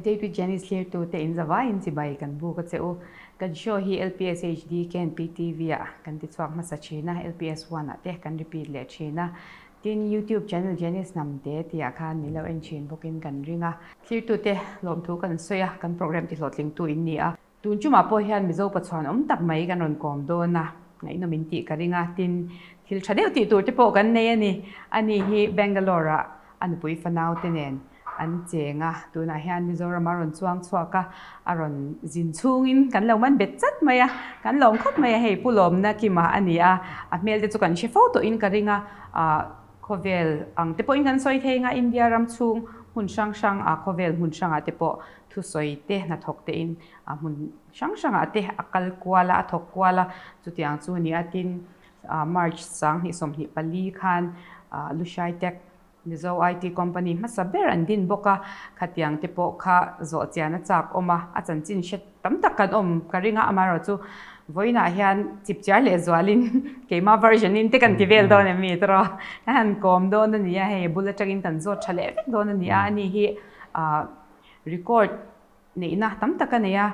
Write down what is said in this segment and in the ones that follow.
Date with Janice thlirtute in zavaiin chibai kan buk a che u. Kan show hi LPS HD KNPTV ah kan ti chhuak hmasa thin a, LPS one ah te kan repeat leh thin a. Tin, YouTube channel Janice Hnamte tih ah khan min lo en thin bawkin kan ring a. Thlirtute lawmthu kan sawi a, kan program ti hlawhtlingtu in ni a. Tun chumah pawh hian Mizo pachuan awm tak mai kan rawn kawm dawn a, ngaihnawm in tih ka ring a, tin, thil tha deuh tih tur te pawh kan nei a ni. Ani hi Bangalore-ah a nupui fanau te nen an cheng a, tunah hian Mizoram a rawn chuang chhuak a, a rawn zin chhungin kan lo man bet chat mai a, kan lawm khawp mai a, hei Pu Lawmna Kima a ni a, a hmel te chu kan hre fo tawhin ka ring a, ah khawvel ang te pawhin kan sawi thei ang a, India ram chhung hmun hrang hrang ah khawvel hmun hrangah te pawh thusawi te hnathawk te in a hmun hrang hrangah te a kal kual a, a thawk kual a, chutiang chu a ni a, tin March 2024 khan Lushai Tech Mizo IT company hmasa ber an din bawk a, khatiang te pawh kha zawh chian a chak awm a, a chanchin hre tam tak kan awm ka ring a, amaherawh chu vawiinah hian chipchiar leh zualin keimah version in te kan ti vel dawn em mi tawrh a, kan han kawm dawn a ni a, hei bul atangin kan zawt tha leh vek dawn a ni a, ani hi ah record neihna tam tak a nei a,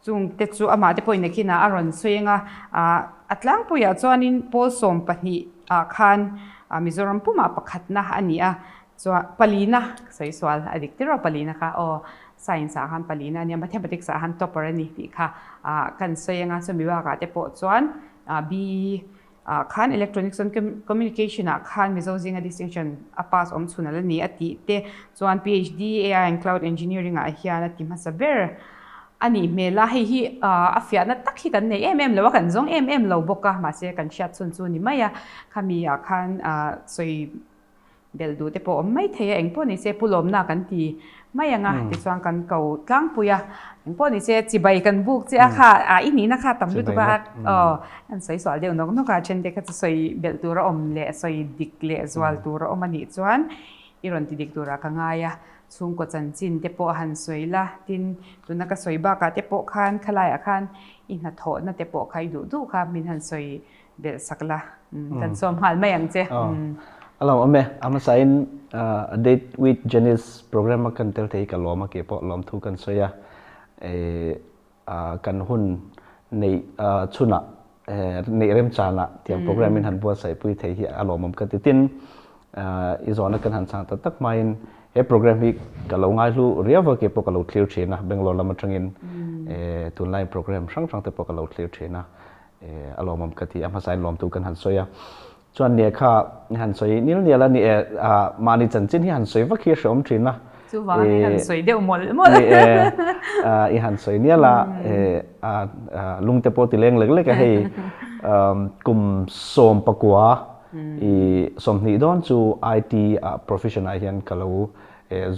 chung te chu amah te pawhin a khinah a rawn sawi ang a, ah a tlangpuiah chuanin pawl 12 ah khan Mizoram pumah pakhatna a ni a, chuan palina sawi sual a dik tir a palina kha aw science ah khan palina a nia mathematics ah khan topper a ni tih kha ah kan sawi ang a, chumi bakah te pawh chuan ah B ah khan electronics and communication ah khan Mizo zinga distinction a pass awm chhun a la ni a tih te chuan PhD AI and cloud engineering ah hian a ti hmasa ber a nih hmel a, hei hi a fiahna tak hi kan nei em em lo a, kan zawng em em lo bawk a, mahse kan hriat chhun chu ni mai a, khami ah khan sawi Belh duh te pawh awm mai thei a, engpawh ni se Pu Lawmna kan ti mai ang a, tichuan kan ko tlangpui a, engpawh ni se chibai kan buk che a kha, a i nihna kha tam lutuk a, aw kan sawi sual deuh nawk nawk a, then te kha chu sawi belh tur a awm leh sawi dik leh zual tur a awm a nih chuan i rawn ti dik turah ka ngai a, chhungkaw chanchin te pawh a han sawi la, tin tuna ka sawi bakah te pawh khan khalaiah khan i hnathawhna te pawh kha i duh duh kha min han sawi Belh sak la, kan sawm nghal mai ang che. A lawm awm e, a hmasain A Date with Janice program a kan tel thei hi ka lawm a, kei pawh lawmthu kan sawi a, kan hun neih chhunah neih remchanah tiang program in han buatsaih pui thei hi a lawmawm ka ti. Tin, i zawhna kan han chang tak tak hmain he program hi ka lo ngaihlu riau a, kei pawh ka lo thlir thin a, Bangalore lam atangin tunlai program hrang hrang te pawh ka lo thlir thin a. a lawmawm ka ti a, hmasain lawmtu kan han sawi a. Chuan nia kha han sawi nil nial a ni e, mahni chanchin hi han sawi vak hi a hreawm thin a. Chuvang hi han sawi deuh mawlh mawlh. Ni e, i han sawi nial a, lungte pawh ti leng lek lek a hei kum 19 i 20 dawn chu IT ah profession ah hian ka lo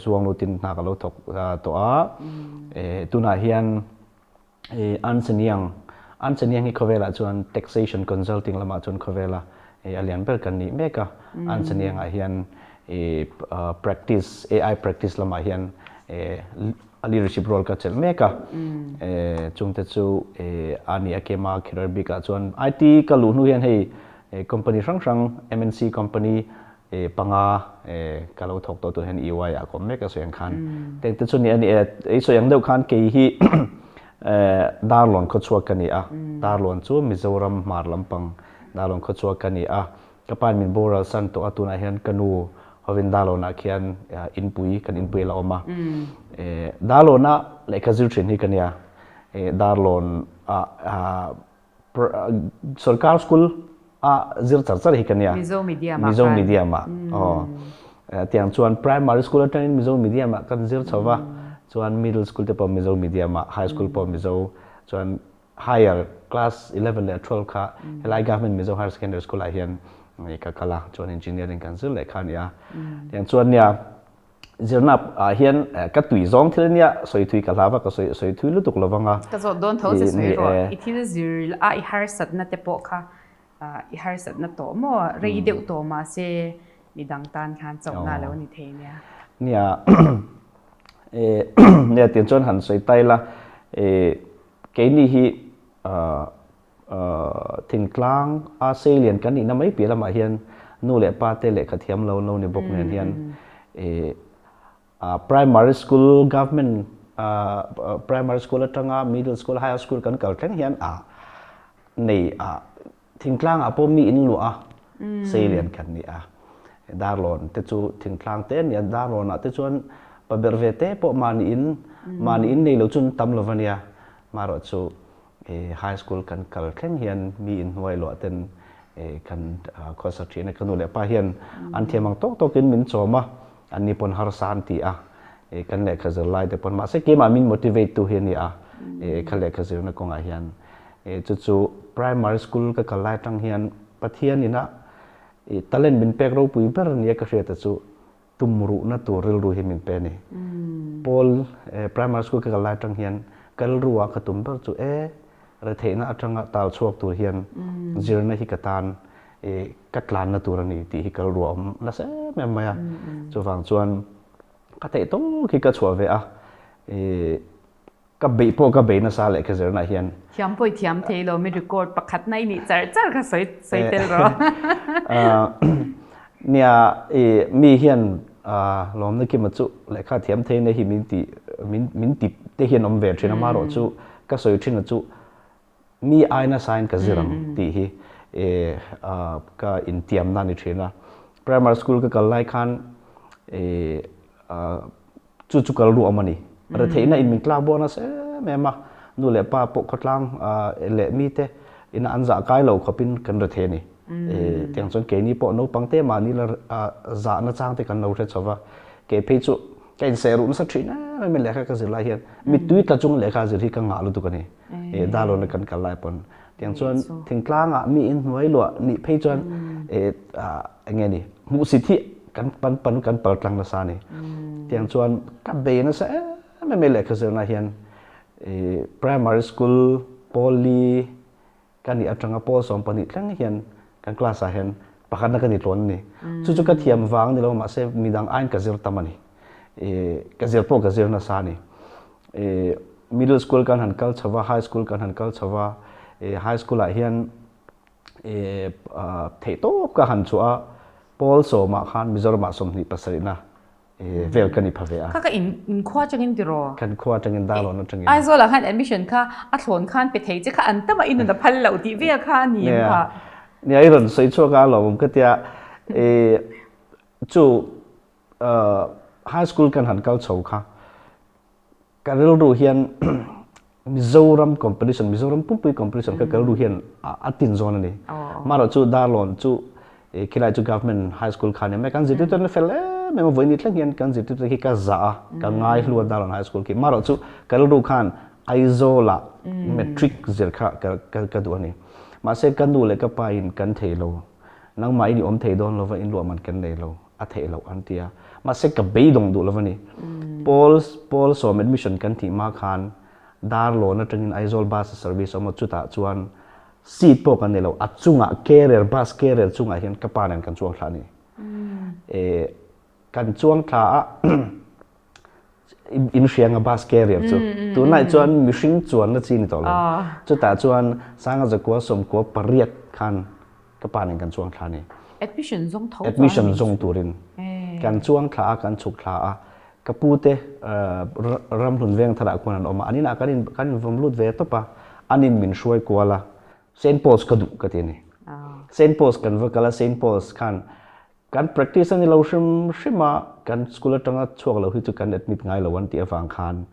zuang lutin hna ka lo thawk tawh a, tunah hian Ernst and Young, Ernst and Young hi khawvelah chuan taxation consulting lamah chuan khawvela a lian ber kan nih mek a. Ernst and Young ah hian practice, AI practice lamah hian a leadership role ka chelh mek a. Chungte chu a ni a kema career bikah chuan IT ka luh hnu hian hei company hrang hrang MNC company e panga e ka lo thawk tawh tur hian EY ah ka awm mek a sawi ang khan te te chu ni a ni e ei sawi ang deuh khan kei hi e Darlawn khawchhuak ka ni a Darlawn chu Mizoram hmar lampang Darlawn khawchhuak ka ni a ka pa in min boral san tawh a tunah hian ka nu hovin Darlawn ah khian inpui kan inpui a la awm a e Darlawn ah lehkha zir thin hi ka nia e Darlawn ah Sorkar school a zir char char hi ka nia. Mizo medium ah Mizo medium ah. Aw. Tiang chuan primary school atangin Mizo medium ah kan zir chho va. Chuan middle school te pawh Mizo medium ah, high school pawh Mizo chuan higher class 11 leh 12 kha helai government Mizo higher secondary school ah hian ka kal a. Chuan engineering kan zir leh kha a nia. Tiang chuan nia Zirna ah hian ka tui zawng thil ania sawi thui ka hlau a, ka sawi sawi thui lutuk lo vang a. Ka zawt dawn tho che sawi rawh, i thil zir a i harsatna te pawh kha i harsatna tawh maw, rei deuh tawh mahse midang tan khan chauhna lo ni thei nia. Nia, nia tiang chuan han sawi tai la, keini hi Thingtlang a seilian kan nihna mai piah lamah hian nu leh pa te lehkha thiam lo lo ni bawk nen hian primary school government primary school atanga middle school higher school kan kal thleng hian a nei a thingtlang ah pawh mi in luah a seilian kan ni a Darlawn te chu thingtlang te ania Darlawn ah te chuan pa ber ve te pawh mahni in mahni in nei lo chu an tam lo ania marawh chu high school kan kal thleng hian mi in hnuai luah ten kan khawsa thin a ka nu leh pa hian an thiam ang tawk tawk in min chawm a an ni pawn harsa an ti a kan lehkha zir lai te pawn mahse keimah min motivate tu hi a ni a ka lehkha zirna kawngah hian chu chu primary school ka kal lai atang hian Pathian ina talent min pek ropui ber nia ka hriat a chu tumruhna tur rilru hi min pe a ni. Paul primary school ka kal lai atang hian ka rilru ah ka tum ber chu e retheihna atanga tal chhuak tur hian zirna hi ka tan ka tlanna tur a ni tih hi ka rilru a awm nasa em em mai a. Chuvang chuan ka theih tawk hi ka chhuah ve a. Ka beih pawh ka bei nasa leh ka zirna hian. Thiam pawh i thiam thei lo, mi record pakhat na i nih char char kha sawi sawi tel rawh. Nia i mi hian lawmna kima chu lehkha thiam thei na hi min ti min min ti te hian awm ve thin a marawh chu ka sawi thin a chu mi ai nasa in ka zir ang tih hi ka intiamna a ni thin a. Primary school ka kal lai khan Chu chu kal ruam a ni. Retheihna in min tlak buak nasa em em a, nu leh pa pawh khawtlang leh mite ina an zah kai lo khawpin kan rethei a ni. Tiang chuan keini pawh naupang te mahni la zahna chang te kan lo hre chho va, kei phei chu ka inseh ruh nasa thin em em in lehkha ka zir lai hian mittui tla chung lehkha zir hi ka ngah lutuk a ni. Darlawn kan kal lai pawn Tiang chuan thingtlangah mi in hnuai luah nih phei chuan eng nge ni hmuhsit hi kan pan pan kan pal tlang nasa a ni. Tiang chuan ka bei nasa em em mai lehkha zirna hian primary school pawli ka nih atanga pawl 12 thleng hian kan class ah hian pakhatna ka ni tlawn a ni. Chu chu ka thiam vang ni lo mahse midang aiin ka zir tam a ni. Ka zir pawh ka zir nasa a ni. Middle school kan han kal chho va, high school kan han kal chho va, high school ah hian theih tawp ka han chhuah a, pawl sawmah khan Mizoramah 27 na vel ka ni pha ve a. Kha ka in khua atangin tiraw? Kan khua atangin, Darlawn atangin. Aizawl ah khan admission kha a thlawn khan pe thei che kha an tam a, i nun a phal loh tih vel kha a ni em kha? Nia, i rawn sawi chhuak a alawm ka tia, chu high school kan han kal chho kha ka rilru hian Mizoram competition Mizoram pumpui competition kha ka rilru hian a tin zawn a ni. Marawh chu Darlawn chu khilai chu government high school kha ni mai kan zirtirtu an fel em em a vawiin ni thleng hian kan zirtirtu khi ka zah a ka ngai hlu a Darlawn high school khi marawh chu ka rilru khan Aizawl ah matric zir kha ka duh a ni. Mahse ka nu leh ka pa in kan thei lo nangmah in i awm thei dawn lova in luah man kan nei lo. a theih loh an ti a, mahse ka beidawng duh lo a ni. Paul Paul sawm admission kan tih hma khan Darlawn atangin Aizawl bus service a awm a, chutah chuan seat pawh kan nei lo, a chungah carrier bus carrier chungah hian ka pa nen kan chuang thla a ni. Eh kan chuang thla a in hria anga bus carrier chu tunlai chuan mihring chuanna chi ni tawh lo, chutah chuan Sanga Zakua 98 khan Ka pa nen kan chuang thla a ni. Admission zawng tho chuan. Admission zawng turin kan chuang thla a, kan chhuk thla a. Ka pu te Ramhlun Vengtharah khuan an awm a, an inah kan in kan invawm lut ve tawp a, an in min hruai kual a, Saint Paul's ka duh ka ti a ni. Saint Paul's kan va kal a, Saint Paul's khan Kan practice a ni lo hrim hrim a, kan school atanga chhuak lo hi chu kan admit ngai lo an tih avang khan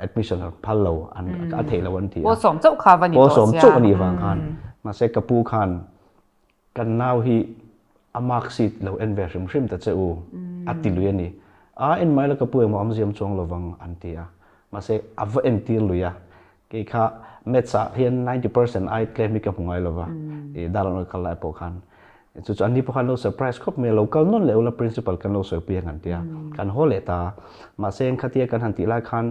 admission an phal lo, a theih lo an ti a. Pawl sawm chauh kha va ni tawh sia. Pawl sawm chauh a nih vang khan. Mahse ka pu khan kan nau hi a mark sheet lo en ve hrim hrim ta che u a ti lui a ni. A en mai la ka pu engmah awmziam chuang lovang an ti a. Mahse a va entir lui a. Kei kha maths ah hian 90% ai tlem hi ka hmu ngai lova, i Darlawn ka kal lai pawh khan. Chu chu anni pawh khan lo surprise khawp mai a, lo kal nawn leh ula principal kan lo sawipui ang an ti a, kan haw leh ta a. Mahse engkhatia kan han tih lai khan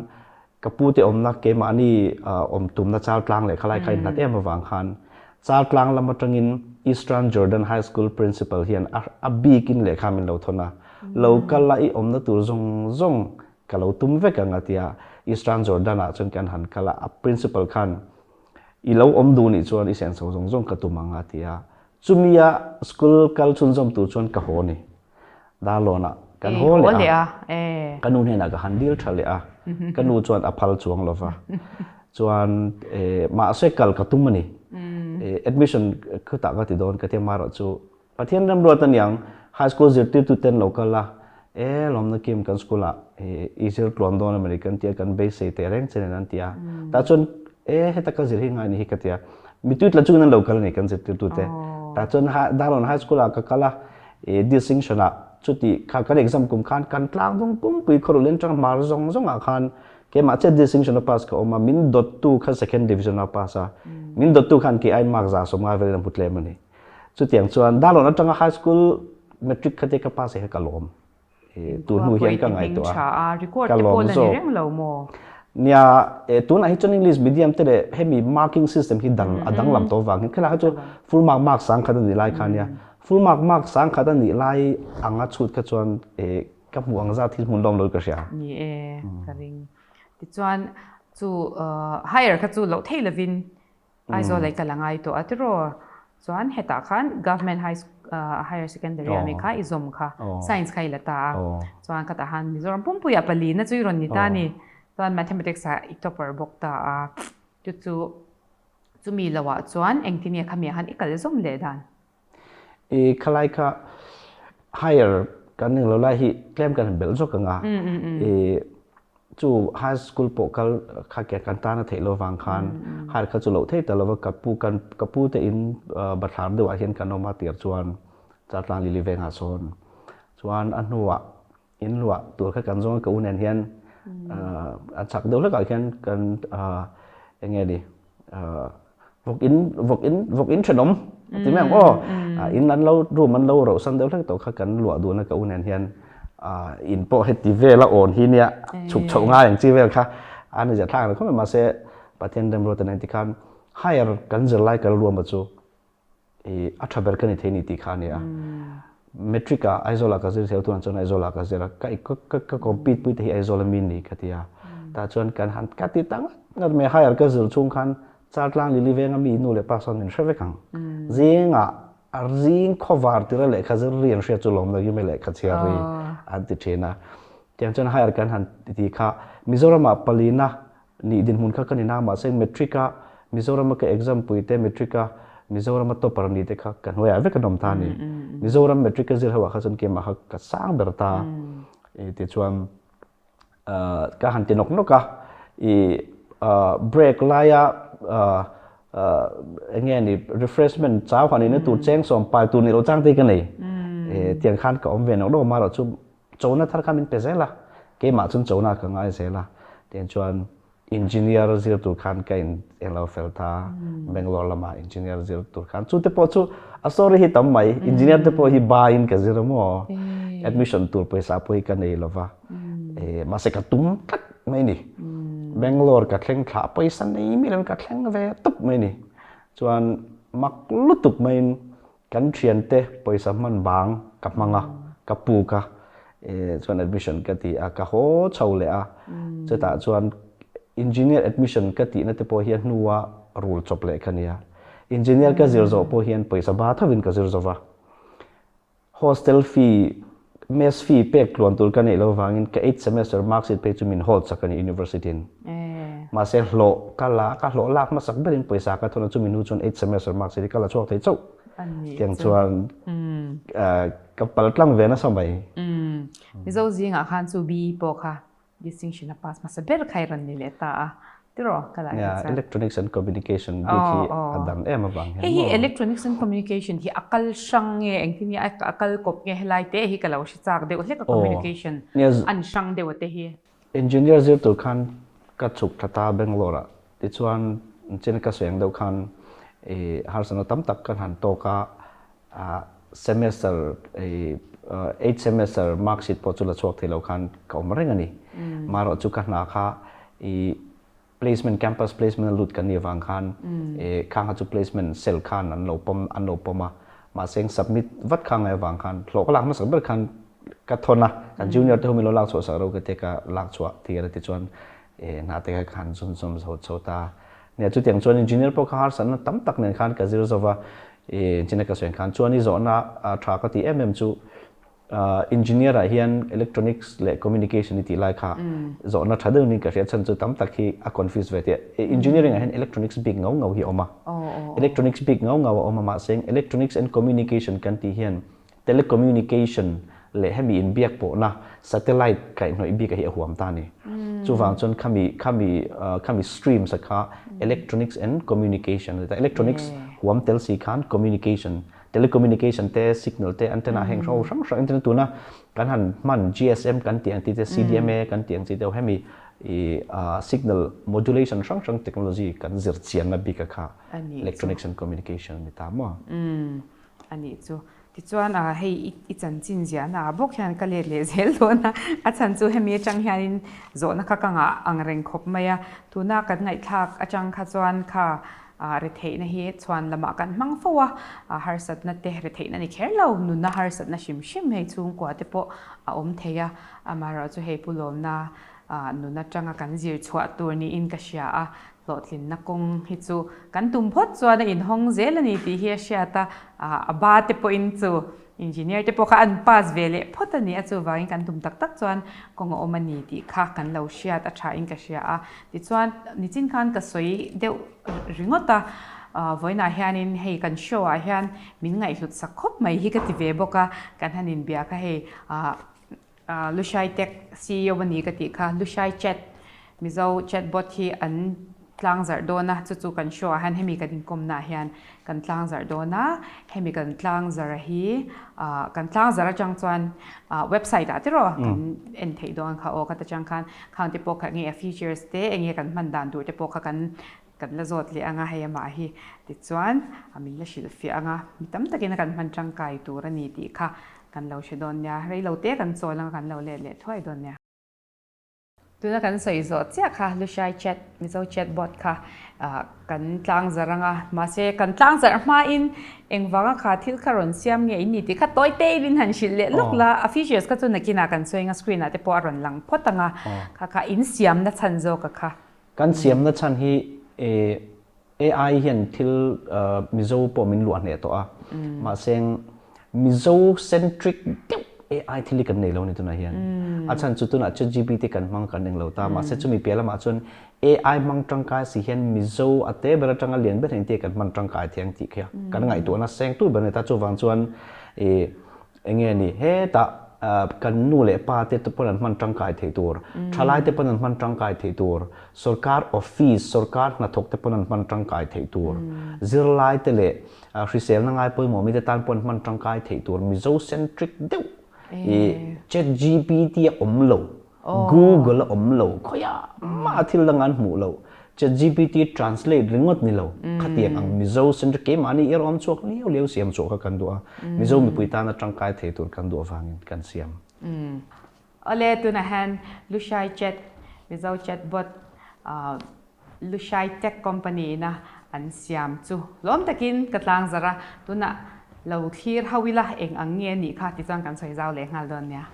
ka pu te awmna keimahni awm tumna Chaltlang leh khalai kha inhlat em avang khan Chaltlang lam atangin Eastern Jordan High School principal hian a bikin lehkha min lo thawn a, lo kal la i awmna tur zawng zawng Ka lo tum vek ang a ti a, Eastern Jordan ah chuan kan han kal a, a principal khan i lo awm duh nih chuan i senso zawng zawng ka tum ang a ti a, chumi a school kal chhunzawm tur chuan ka haw ni. Darlawn ah kan haw leh a, ka nu hnenah ka han dil tha leh a. Ka nu chuan a phal chuang lo va. Chuan mahse kal ka tum a ni. Admission khutah ka ti dawn ka ti a, amaherawhchu Pathian remruat aniang, high school zirtirtu ten lo kal a, e lawmna kim kan school ah i zir tluan dawn emawni kan tia kan beisei teh reng che nen an ti a, tah chuan e heta ka zir hi ngai ni hi ka ti a, mitui tla chungin an lo kal a ni kan zirtirtu te, tah chuan Darlawn high school ah ka kal a, i distinction ah chuti kha kan exam kum khan kan tlang dawng pumpui khawruleng tang hmar zawng zawng ah khan keimah chiah distinction a pass ka awm a, min dawttu kha second division a pass a, min dawttu khan kei aiin mark 150 velin a hmu tlem a ni. Chutiang chuan Darlawn atanga high school matric kha te ka pass hi ka lawm. Tun hnu hian ka ngaihtuah a, ka lawm zawk. Nia, tunah hi chuan English medium te leh hemi marking system hi dang a danglam tawh avangin khilai kha chu full mark mark sang khat a nih lai kha nia. Full mark mark sang khat a nih lai anga chhut kha chuan ka hmuh ang zat hi hmun lawm lo ka hria. Ni e, ka ring. Tichuan chu higher kha chu loh thei lovin Aizawl ei ka la ngai tawh a tiraw? Chuan hetah khan Government High Higher Secondary ami kha i zawm kha Science kha i la ta a. Chuan khatah khan Mizoram pumpuiah palina chu i rawn ni ta a ni. Chuan Mathematics ah i topper bawk ta a. Chu chu chumi loah chuan engtin nge khamiah khan i kal zawm leh dan? I khalai kha higher kan ning lo lai hi tlem kan han belh zawk ang a. I chu high school pawh kal kha ke kan tan a theih lo vang khan higher kha chu loh thei ta lova ka pu kan ka pu te in bathlar deuh ah hian kan awm a tir chuan Chaltlang Lily vengah sawn chuan a hnuah In luah tur kha kan zawng a ka u nen hian a chak deuh hlekah khian kan eng nge ni vawk in vawk in vawk in thenawm a ti mai ang aw in an lo room an lo roh san deuh hlek tawh kha kan luah dun a ka u nen hian in pawh heti vel a awn hi nia chhuk chhoh ngai ang chi vel kha a ni ziah thlak ang khawp mai mahse Pathian remruat a nei tikhan higher kan zirlai kal ruam a chu I a tha ber ka ni thei ni tih kha a ni a. Matric ah Aizawl ah ka zir thei a, tunah chuan Aizawl ah ka zir a, ka ka ka compete pui te hi Aizawl a mi ni ka ti a. Tah chuan kan han ka ti ta ngat ngat mai, higher ka zir chhung khan Chaltlang Lily venga mi nu leh pa sawn min hre vek ang. Zingah a zing khawvar tira lehkha zir ri an hriat chu lawm lo i lehkha chhiar ri an ti thin a. Tiang chuan higher kan han ti kha Mizoramah palina Nih dinhmun kha ka ni na mahse matric a Mizoram a ka exam pui te matric a Mizoram a topper ni te kha ka hnuaiah vek an awm ta a ni. Mizoram matric ka zir ho ah kha chuan keimah kha ka sang ber ta i tichuan ka han ti nawk nawk a i break laia eng nge ni refreshment chau han inna tur cheng sawm pai tur nih loh chang te hi ka nei. Tiang khan ka awm ve nawk nawk a marawh chu Chona thar kha min pe zel a, keimah chuan chona ka ngai zel a, tiang chuan engineer zir tur khan ka in englo fel ta, Bangalore lama engineer zir tur khan chu te pawh chu a story hi tam mai, engineer te pawh hi ba in ka zir a maw, admission tur pawisa pawh hi ka nei lova, mahse ka tum tlat mai ni, Bangalore ka thleng thlah pawisa nei miah lovin ka thleng ve tawp mai ni, chuan mak lutuk maiin Kan thiante pawisa hman bang ka hmang a, ka puk a, chuan admission ka ti a, ka haw chho leh a, chutah chuan engineer admission ka tihna te pawh hi a hnua rul chawp leh ka nia. Engineer ka zir zawh pawh hian pawisa ba thovin ka zir zo va. Hostel fee, mess fee pek tluan tur ka neih loh vangin ka eighth semester mark sheet phei chu min hold sak a ni university in. Mahse hlawh ka la, ka hlawh lak hmasak berin pawisa ka thawn a, chumi hnu chuan eighth semester mark sheet hi ka la chhuak thei chauh. Tiang chuan ka pal tlang ve nasa mai. Mizo zingah khan chu BE pawh kha distinction a pass hmasa ber kha i rawn ni leh ta a, tiraw ka lah hian chuan. Electronics and Communication bik hi a dang em avang hian maw. Hei hi Electronics and Communication hi a kal hrang nge engtin nge a kal kawp nge helai te hi ka lo hre chak deuh hlek a communication an hrang deuh a te hi. Engineer zir tur khan ka chhuk thla ta Bangalore ah tichuan chin ka sawi ang deuh khan i harsatna tam tak kan han tawk a, semester i eight semester mark sheet pawh chu la chhuak thei lo khan ka awm reng a ni. Marawh chu ka hna kha i placement campus placement a lut kan nih avang khan khang kha chu placement cell khan an lo pawm an lo pawm a mahse eng submit vat kha ngai avang khan hlawh ka lak hmasak ber khan ka thawn a kan junior te ho min lo lak chhuah sak ro ka tia ka lak chhuah tir a tichuan hna te kha ka han zun zawm zo chho ta nia chutiang chuan engineer pawh kha harsatna tam tak nen khan ka zir zo va engineer ka sawi ang khan chuan i zawhna tha ka tih em em chu. Engineer ah hian electronics leh communication i tih lai kha zawhna tha deuh niin ka hria chhan chu tam tak hi a confuse ve tih a. Engineering ah hian electronics bik ngau ngau hi a awm a. Electronics bik ngau ngau a awm a mahse electronics and communication kan tih hian telecommunication leh hemi inbiak pawhna satellite kaihhnawih bik a hi a huam ta a ni. Chuvang chuan khami khami khami streams a kha electronics and communication a ni ta. Electronics huam tel si khan communication Telecommunication te, signal te, antenna heng hrang hrang hrang entirna tuna kan han hman GSM kan tih ang chi te, CDMA kan tih ang chi te hemi i signal modulation hrang hrang technology kan zir chianna bik a kha electronics and communication a ni ta maw? Umm a nih chu. Tichuan hei i chanchin ziahna ah bawk hian ka let leh zel dawn a, a chhan chu hemi atang hianin zawhna kha ka ngah ang reng khawp mai a, tuna kan ngaihthlak atang kha chuan kha Retheihna hi chhuan lamah kan hmang fo a, harsatna te retheihna ni kher lo, nunna harsatna hrim hrim hei chhungkua te pawh a awm thei a, amaherawhchu hei Pu Lawmna nun atanga kan zir chhuah tur niin ka hria a, hlawhtlinna kawng hi chu kan tum phawt chuan a inhawng zel a ni tih hi a hriat a, a ba te pawhin chu Engineer te pawh kha an pass ve leh phawt a ni a, chuvangin kan tum tak tak chuan kawng a awm a ni tih kha kan lo hriat a tha in ka hria a. Tichuan, nichin khan ka sawi deuh ringawt a, vawiinah hianin hei kan show ah hian min ngaihhlut sak khawp mai hi ka ti ve bawk a, kan han inbia kha hei Lushai Tech ceo a ni ka tih kha, Lushai Chat Mizo chatbot hi an tlang zarh dawn a, chu chu kan show ah hian hemi kan inkawmna ah hian kan tlang zarh dawn a, hemi kan tlang zarh hi ah kan tlang zarh atang chuan ah website ah tiraw kan en theih dawn kha aw khat atang khan khang te pawh kha enge a features te enge kan hman dan tur te pawh kha kan kan la zawt leh ang a hei amah hi tichuan min la hrilhfiah ang a, mi tam takin a kan hman tangkai tur a ni tih kha kan lo hre dawn nia, reilo te kan chawl ang a kan lo let leh thuai dawn nia. Tuna kan sawi zawh chiah kha Lushai chat, Mizo chat bot kha kan tlang zarh ang a, mahse kan tlang zarh hmain engvanga kha thil kha rawn siam nge in ni tih kha tawi te in han hrilh leh lawk la, a features kha chu nakinah kan sawi ang a, screen ah te pawh a rawn lang phawt ang a, kha kha in siamna chhan zawk a kha. Kan siamna chhan hi AI hian thil Mizo pawh min luah hneh tawh a, mahse Mizo centric deuh AI thil hi kan nei lo a ni tunah hian. A chhan chu tunah ChatGPT kan hmang kan eng lo ta, mahse chumi piah lamah chuan AI hmang tangkai si hian Mizo a te ber atanga lian ber engtin kan hman tangkai thiang tih khi kan ngaihtuahna seng tu ber a ni ta. Chuvang chuan ih Eng nge ni? Hetah kan nu leh pa te pawn an hman tangkai theih tur, thalai te pawn an hman tangkai theih tur, sorkar office, sorkar hnathawk te pawn an hman tangkai theih tur, zirlai te leh hriselna ngai pawimawh mite tan pawh an hman tangkai theih tur, Mizo centric deuh i ChatGPT a awm lo. Google a awm lo, khawiah mah thil dang an hmuh lo. ChatGPT translate ringawt ni lo, khatiang ang Mizo centric keimahni erawh awm chhuak liau liau siam chhuah kha kan duh a, Mizo mipui tana tangkai thei tur kan duh avangin kan siam. Awle, tunah hian Lushai Chat, Mizo chatbot, Lushai Tech Company ina an siam chu lawm takin ka tlang zarh a, tunah lo thlir ho ila eng ang nge anih kha tichuan kan sawi zau leh nghal dawn nia.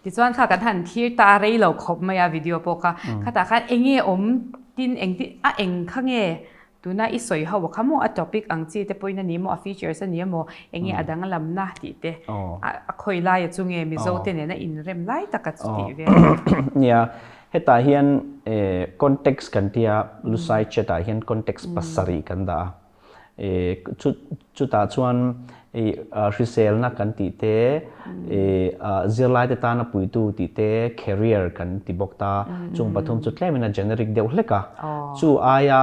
Tichuan kha kan han thlir ta a rei lo khawp mai a video pawh kha. Khatah khan eng nge awm tin eng ti a eng kha nge tuna i sawi ho kha maw a topic ang chi te pawhin a ni maw a features a ni emaw eng nge a danglamna tih te a khawi laia chu nge Mizo te nena inrem lai taka chu tih vel. Nia, hetah hian context kan tia Lusai chat ah hian context pasarih kan dah a. Chutah chuan hriselna kan tih te, zirlaite tana puitu tih te, career kan ti bawk ta. Chung pathum chu tlemin a generic deuh hlek a. Chu aia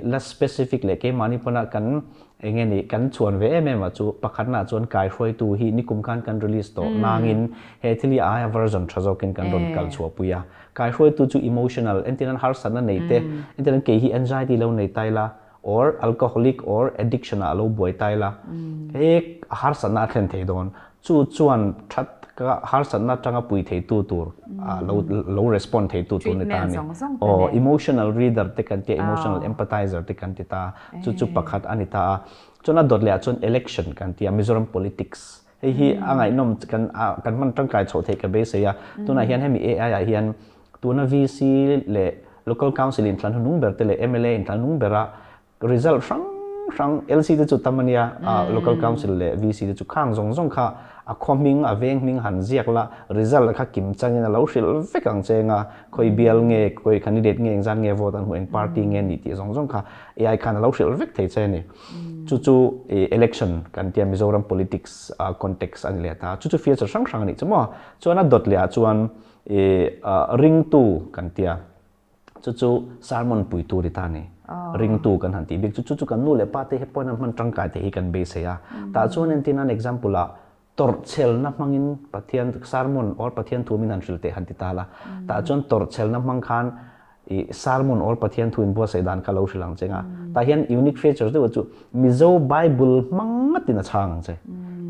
la specific leh keimahni pawna kan eng nge ni kan chhuan ve em em a chu pakhatnaah chuan kaihruaitu hi nikum khan kan release tawh nangin he thil hi aia version tha zawkin kan rawn kal chhuahpui a. Kaihruaitu chu emotional entirnan harsatna nei te, entirnan kei hi anxiety lo nei ta ila, or alcoholic or addiction ah lo buai ta ila he harsatna a thlen thei dawn chu chuan tha taka harsatna atanga pui thei tu tur lo lo respond thei tu tur ni ta a ni aw emotional reader te kan tia emotional empathizer te kan ti ta chu chu pakhat a ni ta a chuan a dawt leh ah chuan election kan tia Mizoram politics hei hi a ngaihnawm kan kan hman tangkai chhoh theih ka beisei a tunah hian hemi AI ah hian Tuna VC leh Local Council inthlan hnung ber te leh mla inthlan hnung bera result hrang hrang LC te chu tam a nia, Local Council leh VC te chu khang zawng zawng kha a khaw hming, a veng hming han ziak la, result kha kim changin a lo hrilh vek ang che anga khawi bial nge, khawi candidate nge, engzat nge vote an hmuh, eng party nge ni tih zawng zawng kha AI khan a lo hrilh vek thei che a ni. Chu chu election kan tia Mizoram politics context a ni leh ta. Chu chu feature hrang hrang a nih chu maw. Chuan a dawt leh ah chuan I ringtu kan tia chu chu sermon puitu ri ta ni. Ringtu kan han tih bik chu chu chu kan nu leh pa te hi pawhin an hman tangkai te hi kan beisei a. Tah chuan entin an example ah tawrhchhelna hmangin Pathian sermon or Pathian thu min han hrilh teh han ti ta la. Tah chuan tawrhchhelna hmang khan i sermon or Pathian thu inbuatsaih dan kha lo hrilh ang che nga. Tah hian unique features deuh chu Mizo Bible hmang ngatin a chhang ang che.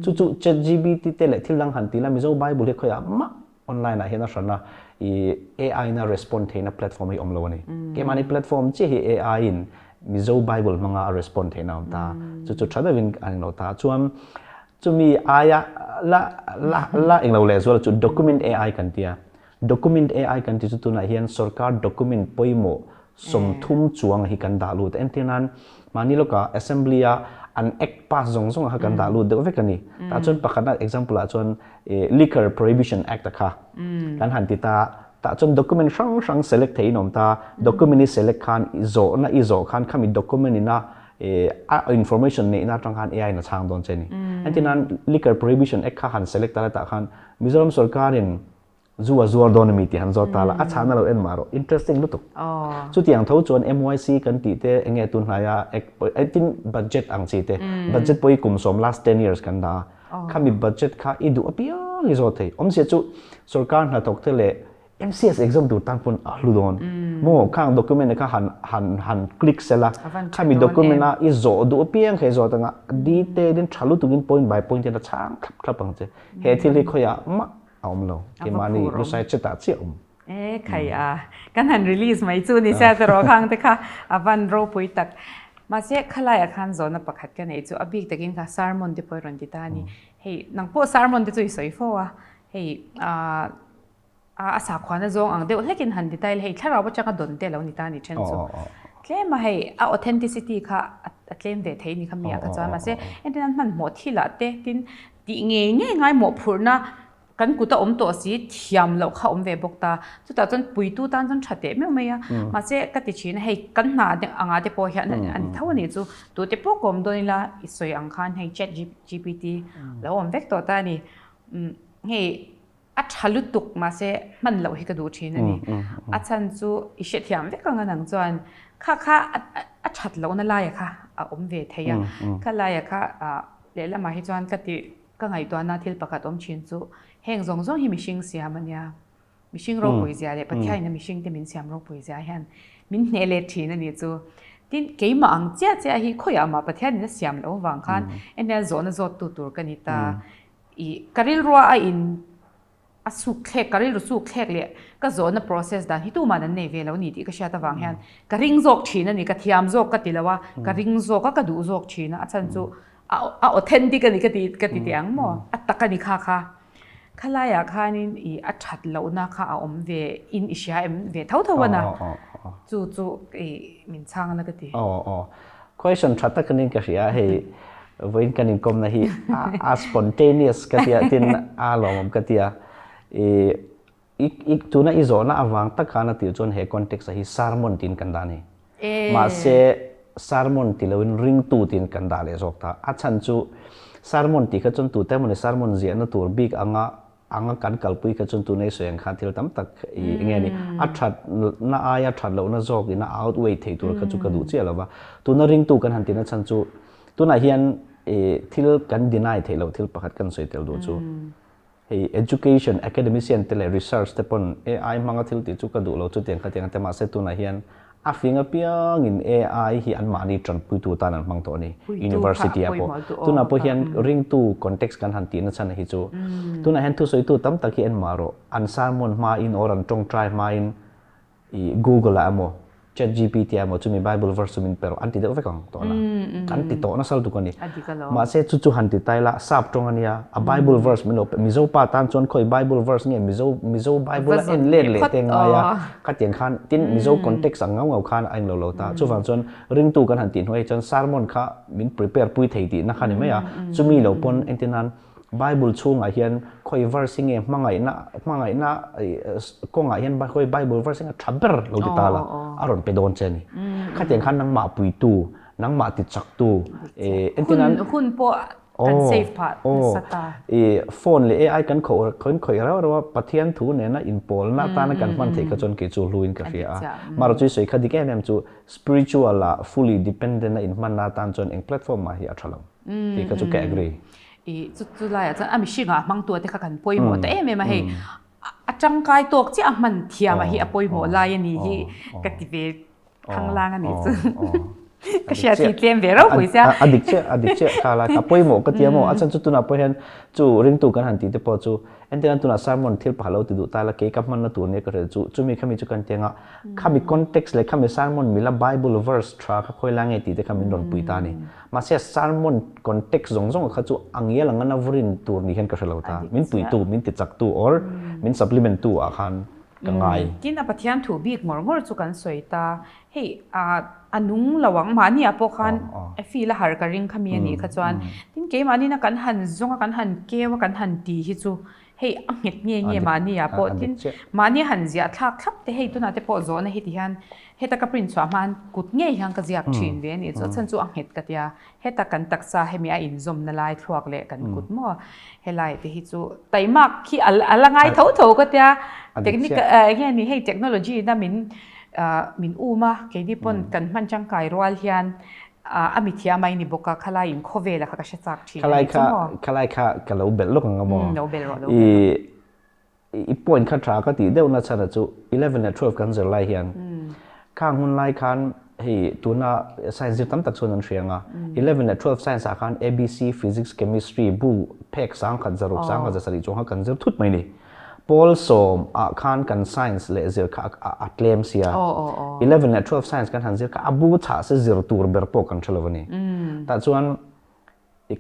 Chu chu ChatGPT te leh thil dang han ti la Mizo Bible hi khawiah mah Online ah hian a hran a, i AI in a respond theihna platform hi awm lo a ni. Keimahni platform chiah hi AI in Mizo Bible hmanga a respond theihna a awm ta. Chu chu tha deuhin a englo ta. Chuan chumi aia la la la englo lehzual chu document AI kan ti a. Document AI kan ti chu tunah hian sorkar document pawimawh 30 chuang hi kan dah lut. Entir nan mahni lawkah assembly a an act pass zawng zawng kha kan dah lut deuh vek a ni. Tah chuan pakhatna example ah chuan Liquor Prohibition Act a kha kan han ti ta. Tah chuan document hrang hrang select theihin awm ta. Document i select khan i zawhna i zawh khan khami document ina a information neihna atang khan AI in a chhang dawn che a ni. Entir nan Liquor Prohibition Act kha han select ta la tah khan Mizoram sorkarin Zu a zuar dawn a mi tih han zawt ta la, a chhahna lo en mah rawh, interesting lutuk. Chutiang tho chuan MYC kan tih te eng nge tun hnaia tin budget ang chi te, budget pawh hi kum sawm last ten years kan dah a, khami budget kha i duh apiang i zawt thei. Awmzia chu sorkar hnathawk te leh MCS exam tur tan pawn a hlu dawn. Maw khang document kha han han han click sela, khami document a i zawh duh apiang kha i zawt anga detail in tha lutukin point by point in a chhang thlap thlap ang che. He thil hi khawiah mah a awm lo keimahni lusai chetah chiah awm. E khai a kan han release mai chu ni sia te rawh khang te kha a van ropui tak mahse khalai ah khan zawhna pakhat ka neih chu a bik takin kha sermon te pawh i rawn ti ta a ni hei nang pawh sermon te chu i sawi fo a hei ah a sakhuana zawng ang deuh hlekin han ti ta ila hei thlarau atanga dawn te a lo ni ta a ni then chu tlem a hei a authenticity kha a tlem ve thei ni kha mi ah kha chuan mahse entir nan hmanhmawh thil ah te tin Tih ngei ngei ngaimawhphurhna kan kut a awm tawh si, thiam loh kha awm ve bawk ta. Chutah chuan puitu tan chuan tha teh meuh mai a. Mahse ka ti thin a, hei kan hna anga te pawh hian a ni tho a nih chu. Tute pawh ka awm dawn ila i sawi ang khan hei chat GPT lo awm vek tawh ta a ni. Hei A tha lutuk mahse hman loh hi ka duh thin a ni. A chhan chu i hrethiam vek ang a nang chuan kha kha a that lohna laia kha a awm ve thei a. Kha laia kha lehlamah hi chuan ka tih ka ngaihtuahna thil pakhat awm thin chu heng zawng zawng hi mihring siam a nia. Mihring ropui zia leh Pathianin a mihring te min siam ropui zia hian min hneh let thin a nih chu. Tin keimah ang chiah chiah hi khawiah mah Pathianin a siam loh avang khan enel zawhna zawttu tur ka ni ta. I ka rilrua a in a suk thlek ka rilru suk thlek leh ka zawhna process dan hi tuman an nei ve lo ni tih ka hriat avang hian ka ring zawk thin a ni ka thiam zawk ka ti lo a ka ring zawk a ka duh zawk thin a a chhan chu a a authentic a ni ka ti ka ti teh ang maw a tak a ni kha kha khalaiah khanin i a that lohna kha a awm ve in i hria em ve tho tho a na chu chu i min chhang la ka ti. Aw aw Question tha tak anin ka hria hei vawiin kan inkawmna hi a spontaneous ka tia tin a lawmawm ka tia i i tuna i zawhna avang tak khan a tir chuan he context a hi sermon tiin kan dah a ni. Mahse. Sermon ti loin ringtu tiin kan dah leh zawk ta. A chhan chu sermon tih kha chuan tute emawni sermon ziahna tur bik anga anga kan kalpui kha chuan tuna i sawi ang khan thil tam tak i eng nge ni a thatna aia that lohna zawk ina outweigh thei tur kha chu ka duh chiah lo va. Tuna ringtu kan han tina chhan chu tunah hian i thil kan deny theih loh thil pakhat kan sawi tel duh chu Hei education academician te leh research te pawn AI hmanga thil tih chu ka duh lo chutiang khatiang te mahse tunah hian a fing apiangin AI hi anmahni tanpuitu tan an hmang tawh a ni university ah pawh. Tunah pawh hian ringtu context kan han tihna chhan hi chu tunah hian thusawitu tam tak hi en mah rawh an sermon hmain or an tawngtai hmain I Google ah emaw ChatGPT ah emaw chumi Bible verse chu min pe rawh an ti deuh vek ang tawh na. Kan ti tawh nasa lutuk a ni. Mahse chu chu han ti tai la sap tawng a nia a Bible verse min lo pe Mizo pa tan chuan khawi Bible verse nge Mizo Mizo Bible a en let leh te ngai a khatiang khan tin Mizo context ang ngau ngau khan a englo lo ta. Chuvang chuan ringtu kan han tih hnuai chuan sermon kha min prepare pui thei tihna kha ni mai a chumi lo pawn entir nan Bible chhungah hian khawi verse hi nge hmangaihna hmangaihna kawngah hian khawi Bible verse hi nge tha ber lo ti ta la a rawn pe dawn che a ni. Khatiang khan nangmah puitu, nangmah tichaktu entir nan Hun pawh kan save phah nasa ta. Phone leh AI kan khawih kan khawih rauh rauh a, Pathian thu nena inpawlna atana kan hman theih kha chuan kei chu hluin ka hria a. Mahrawh chu i sawi kha dik em em chu spiritual ah fully dependent a inhmanna atan chuan eng platform mah hi a tha lo tih kha chu ka agree. I chu chu laiah chuan a mihringah hmangtua te kha kan pawimawh ta em em a hei a tangkai tawk chiah a hman thiam a hi a pawimawh lai a ni hi ka ti ve thanglang a nih chu ka hriat hi tlem ve rau pui sia a dik chiah a dik chiah kha lai a pawimawh ka tia maw a chhan chu tunah pawh hian chu ringtu kan han tih te pawh chu entirna tunah sermon thil pakhat lo ti duh ta la kei ka hmanna tur nia ka hrilh chu chumi khami chu kan tia nga khami context leh khami sermon mila bible verse tha kha khawi lai nge tih te kha min rawn pui ta a ni. Mahse sermon context zawng zawng kha chu a ngial ang a vurin tur ni hian ka hre lo ta. Min puitu, min tichaktu or min supplement tu ah khan ka ngai. Tin a Pathian thu bik ngawr ngawr chu kan sawi ta. Hei a nung lo ang mahni ah pawh khan a feel a har ka ring kha mi a nih kha chuan. Tin keimahni na kan han zawng a kan han keu a kan han ti hi chu hei a nghet nge nge mahni ah pawh tin mahni han ziah thlak thlap te hei tunah te pawh zawhna hi ti hian heta ka print chhuah hma kut ngei hian ka ziak thin ve a nih chu a chhan chu a nghet ka tia heta kan taksa hemi a inzawmna lai thluak leh kan kut maw helai te hi chu taimak khi a la ngai tho tho ka tia technical enge ni hei technology na min min um a keini pawn kan hman tangkai rual hian A mi thiam a i ni bawk a, khalai in khawvel a kha ka hre chak thin a ni chu maw? Khalai kha ka lo belh lawk ang a maw? Lo belh rawh, lo belh rawh. I point kha tha ka tih deuh na chhan a chu 11 leh 12 kan zir lai hian khang hun lai khan hei tuna science zir tam tak chuan an hria ang a, 11 leh 12 science ah khan ABC, physics, chemistry bu phek sangkhat zaruk sangkhat zasarih chuang kha kan zir thut mai ni. Pawl sawm ah khan kan science leh zir kha a tlem sia. 11 leh 12 science kan han zir kha a bu chhah se zir tur ber pawh kan hre lo a ni. Tah chuan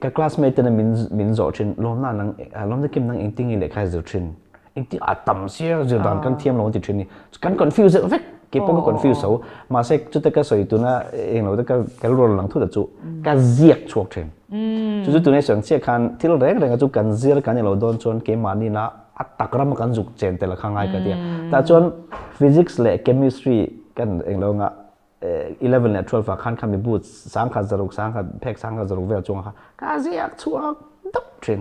ka classmate ten min min zawh thin lawmna nang lawmna kim nang engtin nge lehkha i zir thin engtin a tam sia zir dan kan thiam lo an ti thin ni. Kan confuse deuh vek kei pawh ka confuse tho mahse chute ka sawi tuna englo te ka ka rawn lang thut a chu ka ziak chhuak thin. Chu chu tunai sawi ang chiah khan thil reng reng a chu kan zir kan ilo dawn chuan keimahni na a tak ram a kan zuk chen tel a kha ngai ka ti a. Tah chuan physics leh chemistry kan englo anga 11 leh 12 ah khan khami bu sangkhat zaruk sangkhat phek sangkhat zaruk vel chunga kha ka ziak chhuak dap thin.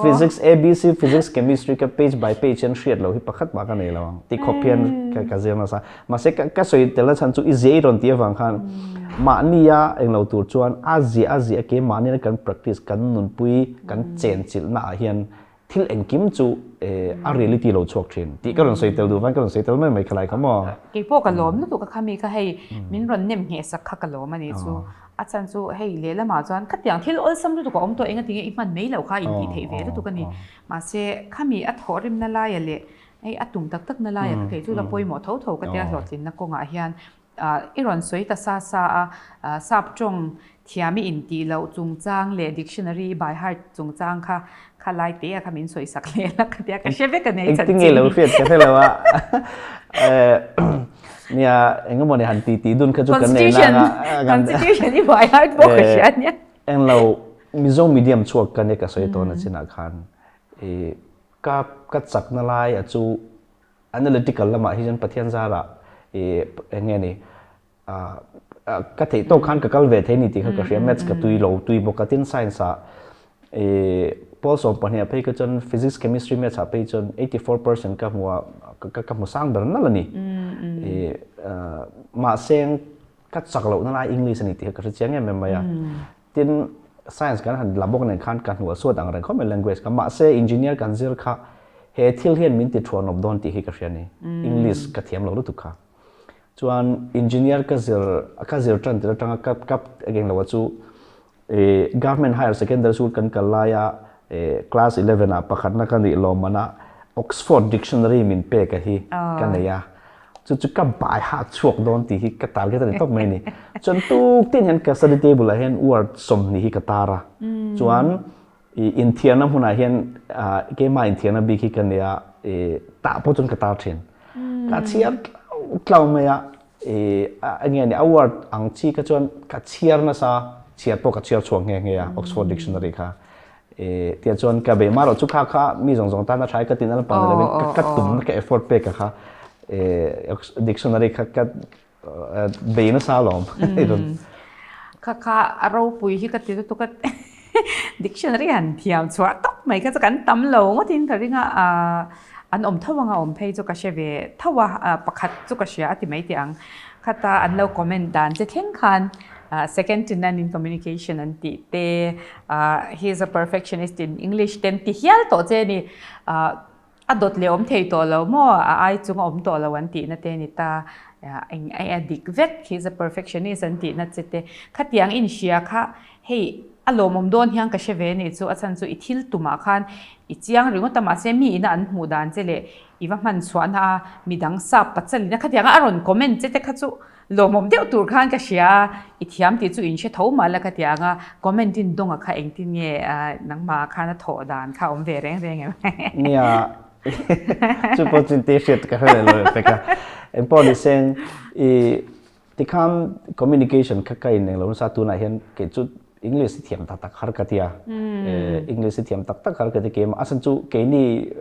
Physics ABC physics chemistry ka page by page hian hriat loh hi pakhat mah ka nei lo ang ti khawp hian ka zir nasa. Mahse ka sawi tel na chhan chu i ziah i rawn tih avang khan mahnia englo tur chuan a ziah a ziah ke mahnia kan practice kan nunpui kan chenchilhna ah hian thil engkim chu a reality lo chhuak thin tih ka rawn sawi tel duh vang ka rawn sawi tel mai mai khalai kha maw. Keipawh ka lawm lutuk a khami kha hei min rawn nem ngheh sak kha ka lawm a nih chu. A chhan chu hei lehlamah chuan khatiang thil awlsam lutuk a awm tawh enga tinge i hman mai loh kha intih theih ve lutuk a ni. Mahse khami a thawhrimna laia leh hei a tum tak tak na laia ka kei chu la pawimawh tho tho ka tia hlawhtlinna kawngah hian i rawn sawi ta sa sa a, sap tawng thiam i intih loh chungchang leh dictionary i by heart chungchang kha kha lai te a kha min sawi sak leh la ka tia ka hre vek a nei chanchin. Engtin nge lo hriat ka hre lo a. Nia engemaw ni han ti ti dun kha chu kan nei na nga. Constitution i by heart pawh ka hria nia. Englo Mizo medium chhuak ka nia ka sawi tawhna chinah khan i ka ka chakna lai a chu analytical lamah hi chuan Pathian zarah i eng nge ni. ka theih tawk khan ka kal ve thei ni tih kha ka hria maths ka tui lo tui bawk a tin science ah pawl 12 ah phei kha chuan physics chemistry maths ah phei chuan 84% ka hmu a ka hmu sang ber nalh a ni mahse ka chak lohna lai English a ni tih kha ka hre chiang em em mai a tin science kan han la bawk nen khan ka hnual suat ang reng khawp mai language kha mahse engineer kan zir kha he thil hian min ti thuanawp dawn tih hi ka hria a ni English ka thiam lo lutuk kha. Chuan engineer ka zir ka zir tan tir atanga ka ka eng lo chu eh government higher secondary school kan kal laia eh class 11 ah pakhatna ka nih lawm mana Oxford dictionary min pek a hi ka nei a chu chu ka bai hak chhuak dawn tih hi ka target a ni tawp mai ni chuan tuk tin hian ka study table ah hian word 20 hi ka tar a chuan I inthiarna hmunah hian keimah inthiarna bik hi ka nia i tah pawh chuan ka tar thin. Ka chhiar tlau tlau mai a, i enge ni a word ang chi kha chuan ka chhiar nasa, chhiar pawh ka chhiar chhuak nghe nghe a Oxford Dictionary kha. I tiah chuan ka bei marawh chu kha kha mi zawng zawng tan a tha i ka tin a lampang ni lovin ka tumna ka effort pek a kha i dictionary kha ka Bei nasa alawm. Kha kha a ropui hi ka ti lutuk a dictionary han thiam chhuah tawp mai kha chu kan tam lo ngawtin ka ring a an awm tho anga awm phei chu ka hre ve tho a pakhat chu ka hria a ti mai teh ang khata an lo comment dan che thleng khan second to none in communication an tih te he is a perfectionist in English te an ti hial tawh che a ni. A dawt leh awm thei tawh lo maw? A ai chung a awm tawh lo an tihna te a ni ta. Eng a dik vek, he is a perfectionist an tihna che te. Khatiang inhria kha hei a lawmawm dawn hian ka hre ve nih chu a chhan chu i thil tumah khan i chiang ringawt a mahse mi ina an hmuh dan che leh i va hman chhuahna a midang sap pachalina khatianga a rawn comment che te kha chu Lawmawm deuh tur khan ka hria a, i thiam tih chu in hre tho mah la ka ti ang a, comment in dawnga kha engtin nge nangmah khan a thawh dan kha awm ve reng reng em? Nia, chu pawh chu inti hriat ka hre leh lo leh pek a. Engpawh ni seng, i tikhan communication kha ka ineng lo nasa tunah hian kei chu English hi thiam tak tak har ka tia English hi thiam tak tak har ka ti keimah a chhan chu keini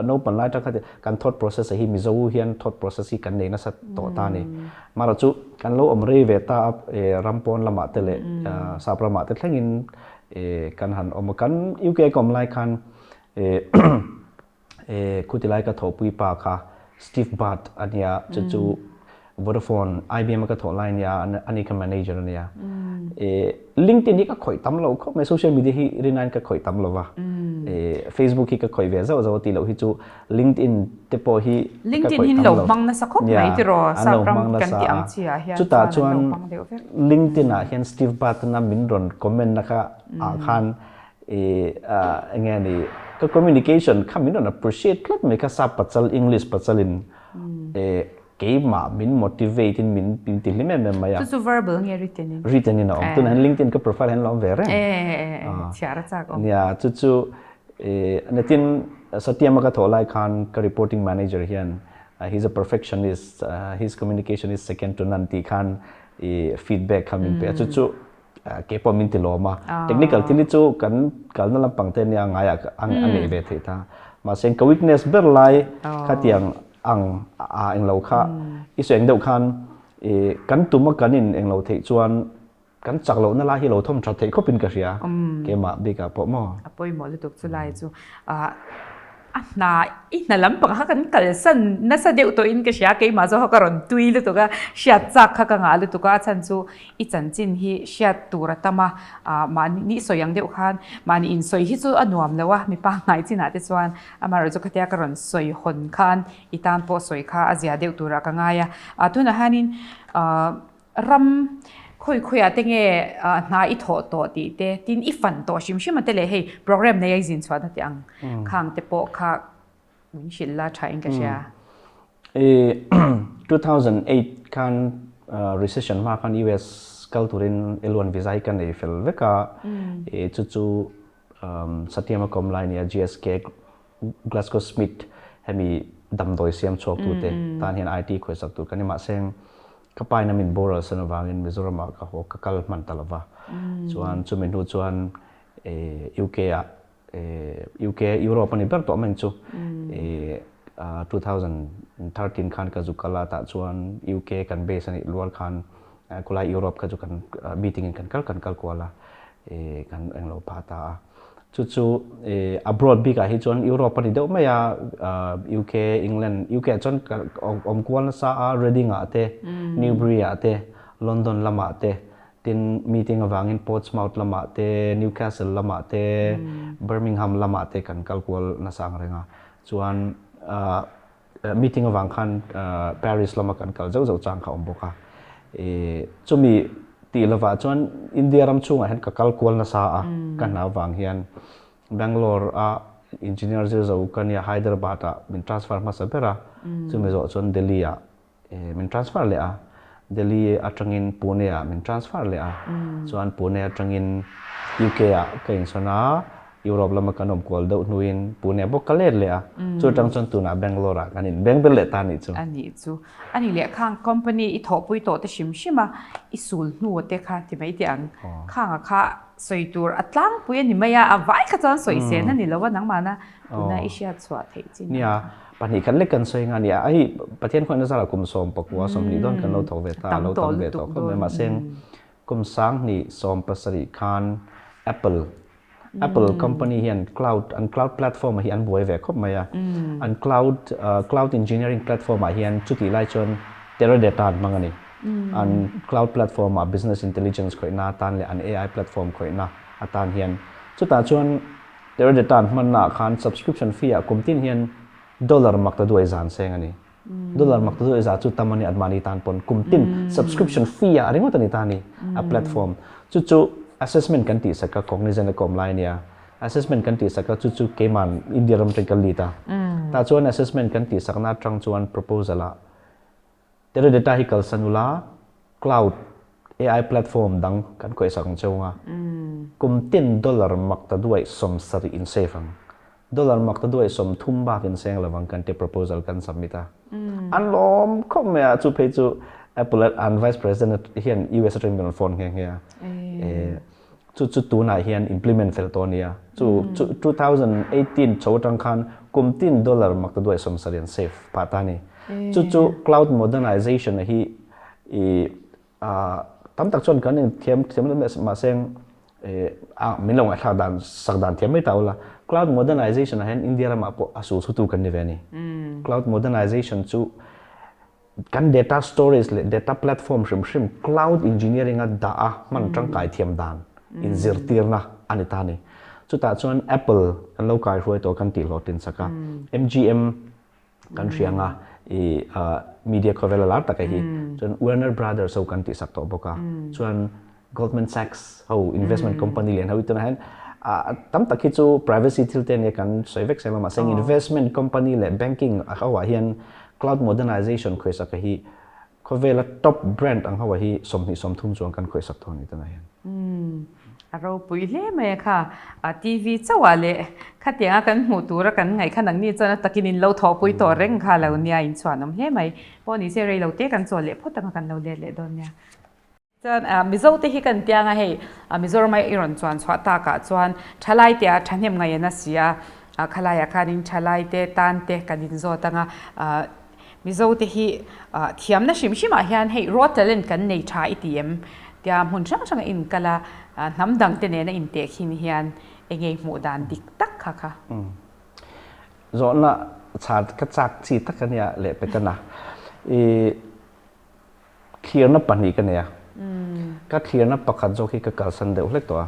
naupang lai atang kha kan thought process hi Mizo hian thought process hi kan nei nasa tawh ta a ni marawh chu kan lo awm rei ve ta a ram pawn lamah te leh sap ramah te thlengin kan han awm a kan UK ka awm lai khan Khuti lai ka thawhpui pa kha Steve Bart a nia, chu chu Vodafone, IBM a ka thawh lai a nia, ani kha manager a nia. LinkedIn hi ka khawih tam lo khawp mai, social media hi rinaiin ka khawih tam lo va. Facebook hi ka khawih ve zauh zauh a tih loh hi chu LinkedIn te pawh hi ka khawih tam lo. LinkedIn hi lo hmang nasa khawp mai tiraw, sap ram kan tih ang chi ah hian chuan an lo hmang deuh vek. LinkedIn ah hian Steve Bart-a min rawn comment na kha ah khan I eng nge ni ka communication kha min rawn appreciate tlat mai kha sap pachal English pachal in keimah min motivate in min min ti hlim em em mai a. Chu chu verbal nge written in? Written in a awm. Tunah hian LinkedIn ka profile hian a lo awm ve reng. Chhiar a chak awm. Nia chu chu natin Satyam a ka thawh lai khan ka reporting manager hian he's a perfectionist his communication is second to none tih khan i feedback kha min pe a chu chu Kei pawh min ti lawm a. Technical thil hi chu kan kalna lampang te ania ngaiah a neih ve theih ta. Mahse ka weakness ber lai khatiang ang a englo kha i sawi ang deuh khan kan tum a kan in englo theih chuan kan chak lohna lai hi lo thawm that theih khawpin ka hria keimah bikah pawh maw. A pawimawh lutuk chu lai chu. A hna i hna lampang kha kan kalsan nasa deuh tawhin ka hria keimah zawk kha ka rawn tui lutuk a hriat chak kha ka ngah lutuk a a chhan chu i chanchin hi hriat tur a tam a ah mahni ni sawi ang deuh khan mahni insawi hi chu a nuam lo a mipa ngai chinah te chuan amaherawhchu khatia ka rawn sawi hawn khan i tan pawh sawi kha a zia deuh turah ka ngai a ah tunah hianin ah Ram khawi khawiah te nge hna i thawh tawh tih te, tin i fan tawh hrim hrim a te leh hei program nei a i zin chhuahna tih ang khang te pawh kha min hrilh la tha in ka hria. I 2008 khan recession hma khan US kal turin L1 visa hi ka nei fel vek a, i chu chu Satyam a kawm lai nia GSK Glasgow Smith hemi damdawi siam chhuak tute tan hian IT khawihsak tur kan ni mahse Ka pa in a min boral san avangin Mizoram ah ka haw ka kal hman ta lova. Chuan chumi hnu chuan UK ah UK Europe a ni ber tawh mai chu 2013 khan ka zu kal a tah chuan UK kan base a nih lual khan Khulai Europe kha chu kan meeting in kan kal kan kal kual a, kan englo phah ta a. Chu chu abroad bikah hi chuan Europe a ni deuh mai a, UK, England, UK ah chuan awm kual nasa a, Reading ah te, Newbury ah te, London lamah te, tin meeting avangin Portsmouth lamah te, Newcastle lamah te, Birmingham lamah te kan kal kual nasa ang reng a. Chuan meeting avang khan Paris lama kan kal zauh zauh chang kha awm bawk a. Chumi tih lovah chuan India ram chhungah hian ka kal kual nasa a, ka hna avang hian Bangalore a engineer zir zo ka nia Hyderabad ah min transfer hmasa ber a, chumi zawh chuan Delhi ah min transfer leh a, Delhi atangin Pune ah min transfer leh a, chuan Pune atangin UK ah ka insawn a, Europe lama kan awm kual deuh hnuin Pune ah bawk ka let leh a, chu atang chuan tunah Bangalore ah kan inbeng ber leh ta anih chu. Anih chu. Ani leh khang company i thawhpui tawh te hrim hrim a, i sul hnu te kha ti mai teh ang. Khanga kha sawi tur a tlangpui a ni mai a, a vai kha chuan sawi sen a ni lo a nangmahna tuna i hriat chhuah theih chin ang kha. Nia, pahnih khat lek kan sawi nga nia, a hei Pathian khuaina zarah kum 19 20 dawn kan lo thawk ve ta, lo tam ve tawh khawp mai mahse kum 20 17 khan Apple Apple company hian cloud an cloud platform ah hi an buai ve khawp mai a, an cloud cloud engineering platform ah hian chutih lai chuan Teradata an hmang a ni. An cloud platform ah business intelligence khawihna atan leh an AI platform khawihna atan hian chutah chuan Teradata an hmanna ah khan subscription fee ah kum tin hian dollar mak ta duai zan seng a ni. Dollar mak ta duai za chu tam a ni Admani tan pawn kum tin subscription fee ah ringawt a ni ta a ni a platform. Chu chu assessment kan tih sak a Cognizant a kawm lai a nia. Assessment kan tih sak a chu chu keiman India ram atang ka lead a. Tah chuan assessment kan tih sakna atang chuan proposal ah Teradata hi kalsan ula cloud AI platform dang kan khawihsak ang cheu anga kum tin dollar mak ta duaih 70 in save ang. Dollar mak ta duaih 30 bak in seng lovang kan tia proposal kan submit a. An lawm khawp mai a, chu phei chu Apple an vice president hian US atangin min rawn phone nghe nghe a. Chu chu tunah hian implement fel tawh a nia. Chu chu 2018 chho atang khan kum tin dollar mak ta duai 70 an save phah ta a ni. Chu chu cloud modernization a hi i tam tak chuan kan inthiam thiam lo mahse min lo ngaihthlak dan sak dan thiam mai ta ula. Cloud modernization ah hian India ramah pawh a sul chhutu kan ni ve a ni. Cloud modernization chu Kan data storage leh data platform hrim hrim cloud engineering a dah a hman tangkai thiam dan inzirtirna a ni ta a ni. Chutah chuan Apple kan lo kaihruai tawh kan tih hlawhtlin sak a, MGM kan hria anga i media khawvel a lar tak a hi, chuan Warner Brothers ho kan tih sak tawh bawk a, chuan Goldman Sachs ho investment company lian ho hi tunah hian tam tak hi chu privacy thil te ania kan sawi vek seng lo mahse investment company leh banking ho ah hian cloud modernization khawihsak hi khawvela top brand ang ho ah hi 20 30 chuan kan khawihsak tawh a ni tunah hian. A ropui hle mai a kha TV chauh ah leh khatianga kan hmuh tura kan ngaih kha nangni chuan a takin in lo thawhpui tawh reng kha lo nia inchhuanawm hle mai. Pawh ni se rei lo te kan chawl leh phawt anga kan lo let leh dawn nia. Chuan Mizo te hi kan tiang a hei Mizoram a i rawn chuan chhuah tak ah chuan thalai te ah thahnem ngaih an a si a, khalai ah khanin thalai te tan te kan in zawt ang a, Mizo te hi thiamna hrim hrim ah hian hei raw talent kan nei tha i ti em tia hmun hrang hrang a in kal a, hnam dang te nen a in teh khin hian eng nge hmuh dan dik tak kha kha. Zawhna chhan ka chak chi tak a nia leh pek a na i. Thlirna pahnih ka nei a. Ka thlirna pakhat zawk hi ka kalsan deuh hlek tawh a.